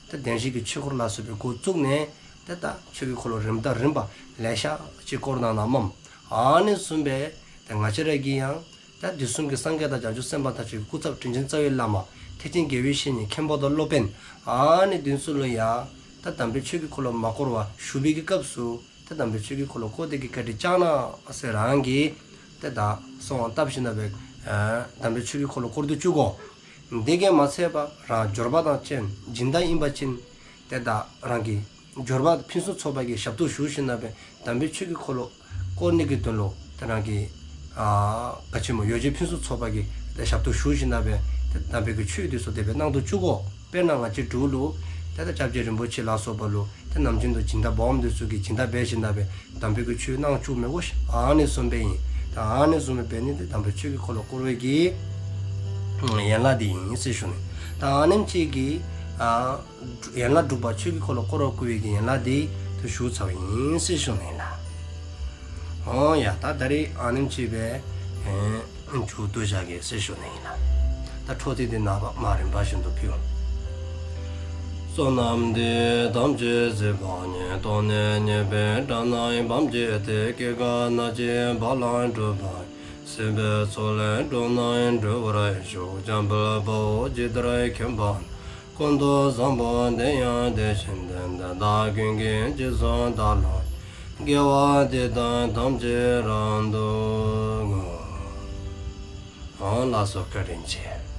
ཏེ་བདེན་བཞིའི་གི་ཆོས་འཁོར་ལ་སོགས་པའི་འགོ་བཙུགས་ནས་ཏེ་ད་ཆོས་ཀྱི་འཁོར་ལོ་རིམ་དང་རིམ་པ་ལེ་ཤ་ཅིག་བསྐོར་གནང་གནངམ་མས། ཨ་ནི་བཟུམ་སྦེ་ཏེ་ང་བཅས་ར་གིས་ཡང་ད་དུས་གསུམ་གྱི་སངས་རྒྱས་དང་བྱང་ཆུབ་སེམས་དཔའ་ཐམས་ཅད་ཀྱི་སྐུ་ཚབ་དྲིན་ཅན་རྩ་བའི་བླ་མ་ཐེག་ཆེན་དགེ་བའི་བཤེས་གཉེན་མཁན་པོ་དང་སློབ་དཔོན་ཨ་ནི་འདི་ཚུ་ལུ་ཡང་ད་དམ་པའི་ཆོས་ཀྱི་འཁོར་ལོ་མ་བསྐོར་བར་བཞུགས་པའི་གི་སྐབས་སུ་ད་དམ་པའི་ཆོས་ཀྱི་འཁོར་ལོ་བསྐོར་ཏེ་གི་བཀའ་དྲིན་བསྐྱངས་གནང་ཟེར་རང་གིས་ཏེ་ད་གསོལ་བ་བཏབ་ཞིནམ་ལས་ཨ་དམ་པའི་ཆོས་ཀྱི་འཁོར་ལོ་བསྐོར་དུ་བཅུག་དགོ། དེ་གིས་མ་ཚད་པར་རང་འབྱོར་པ་དང་བཅས་སྦྱིན་བདག་ཨིན་པ་ཅིན་ཏེ་ད་རང་གི་འབྱོར་པ་ཕུན་སུམ་ཚོགས་པ་གི་ཞབས་ཏོག་ཞུ་ཞིནམ་ལས་དམ་པའི་ཆོས་ཀྱི་འཁོར་ལོ་བསྐོར་ནི་གི་དོན་ལུ་ཏེ་རང་གི་ཨ་ག་ཅི་སྨོ་ཡོ་བྱད་ཕུན་སུམ་ཚོགས་པ་གི་ཏེ་ཞབས་ཏོག་ཞུ་ཞིནམ་ལས་ཏེ་དམ་པའི་གི་ཆོས་འདི་ཚུ་དེ་སྦེ་གནང་དུ་བཅུག་དགོ། དཔེར་ན་ང་བཅས་འབྲུག་ལུ་ཏེ་ད་སྐྱབས་རྗེ་རིན་པོ་ཆེ་ལ་སོགས་པ་ལུ་ཏེ་ནམ་རྒྱུན་དུ་སྦྱིན་བདག་སྦོམ་འདི་ཚུ་གིས་སྦྱིན་བདག་འབད་ཞིནམ་ལས་དམ་པའི་གི་ཆོས་གནང་བཅུག་མི་དགོ་ཤིག། ཨ་ནི་བཟུམ་སྦེ་ཨིན། ད་ཨ་ནི་བཟུམ་སྦེ་འབད་ནི་འདི་དམ་པའི་ཆོས་ཀྱི་འཁོར་ལོ་བསྐོར་བའི་གི་ཡན་ལག་འདི་ཨིན་ཟེར་ཞུ་ནི། ད་ཨ་ནེམ་ཅིག་གི་ཨ་ཡན་ལག་དྲུག་པ་ཆོས་ཀྱི་འཁོར་ལོ་བསྐོར་བར་བསྐུལ་བའི་གི་ཡན་ལག་འདི་ཏེ་ཞུ་ཚརཝ་ཨིན་ཟེར་ཞུ་ནི་ལགས། འོང་ཡ། ད་ད་རིས་ཨ་ནེམ་ཅིག་སྦེ་ཨེ་མཇུག་བསྡུ་བཞག་གེ་ཟེར་ཞུ་ནི་ཨིན་ལགས། ད་འཕྲོ་མཐུད་དེ་ནངས་པ་མ་རིམ་པ་བཞིན་དུ་ཕུལ། བསོད་ནམས་འདི་ཡིས་ཐམས་ཅད་གཟིགས་པ་ཉིད། ཐོབ་ནས་ཉེས་པའི་དགྲ་རྣམས་ཕམ་བྱས་ཏེ། སྐྱེ་རྒ་ན་འཆིའི་རྦ་རླབས་འཁྲུགས་པ་ཡི། སྲིད་པའི་མཚོ་ལས་འགྲོ་རྣམས་སྒྲོལ་བར་ཤོག། འཇམ་དཔལ་དཔའ་བོས་ཇི་ལྟར་མཁྱེན་པ་དང་། ཀུན་ཏུ་བཟང་པོ་དེ་ཡང་དེ་བཞིན་ཏེ། དེ་དག་ཀུན་གྱི་རྗེས་སུ་བདག་སློབ་ཅིང་། དགེ་བ་འདི་དག་ཐམས་ཅད་རབ་ཏུ་བསྔོ། ལགས་སོ། བཀའ་དྲིན་ཆེ།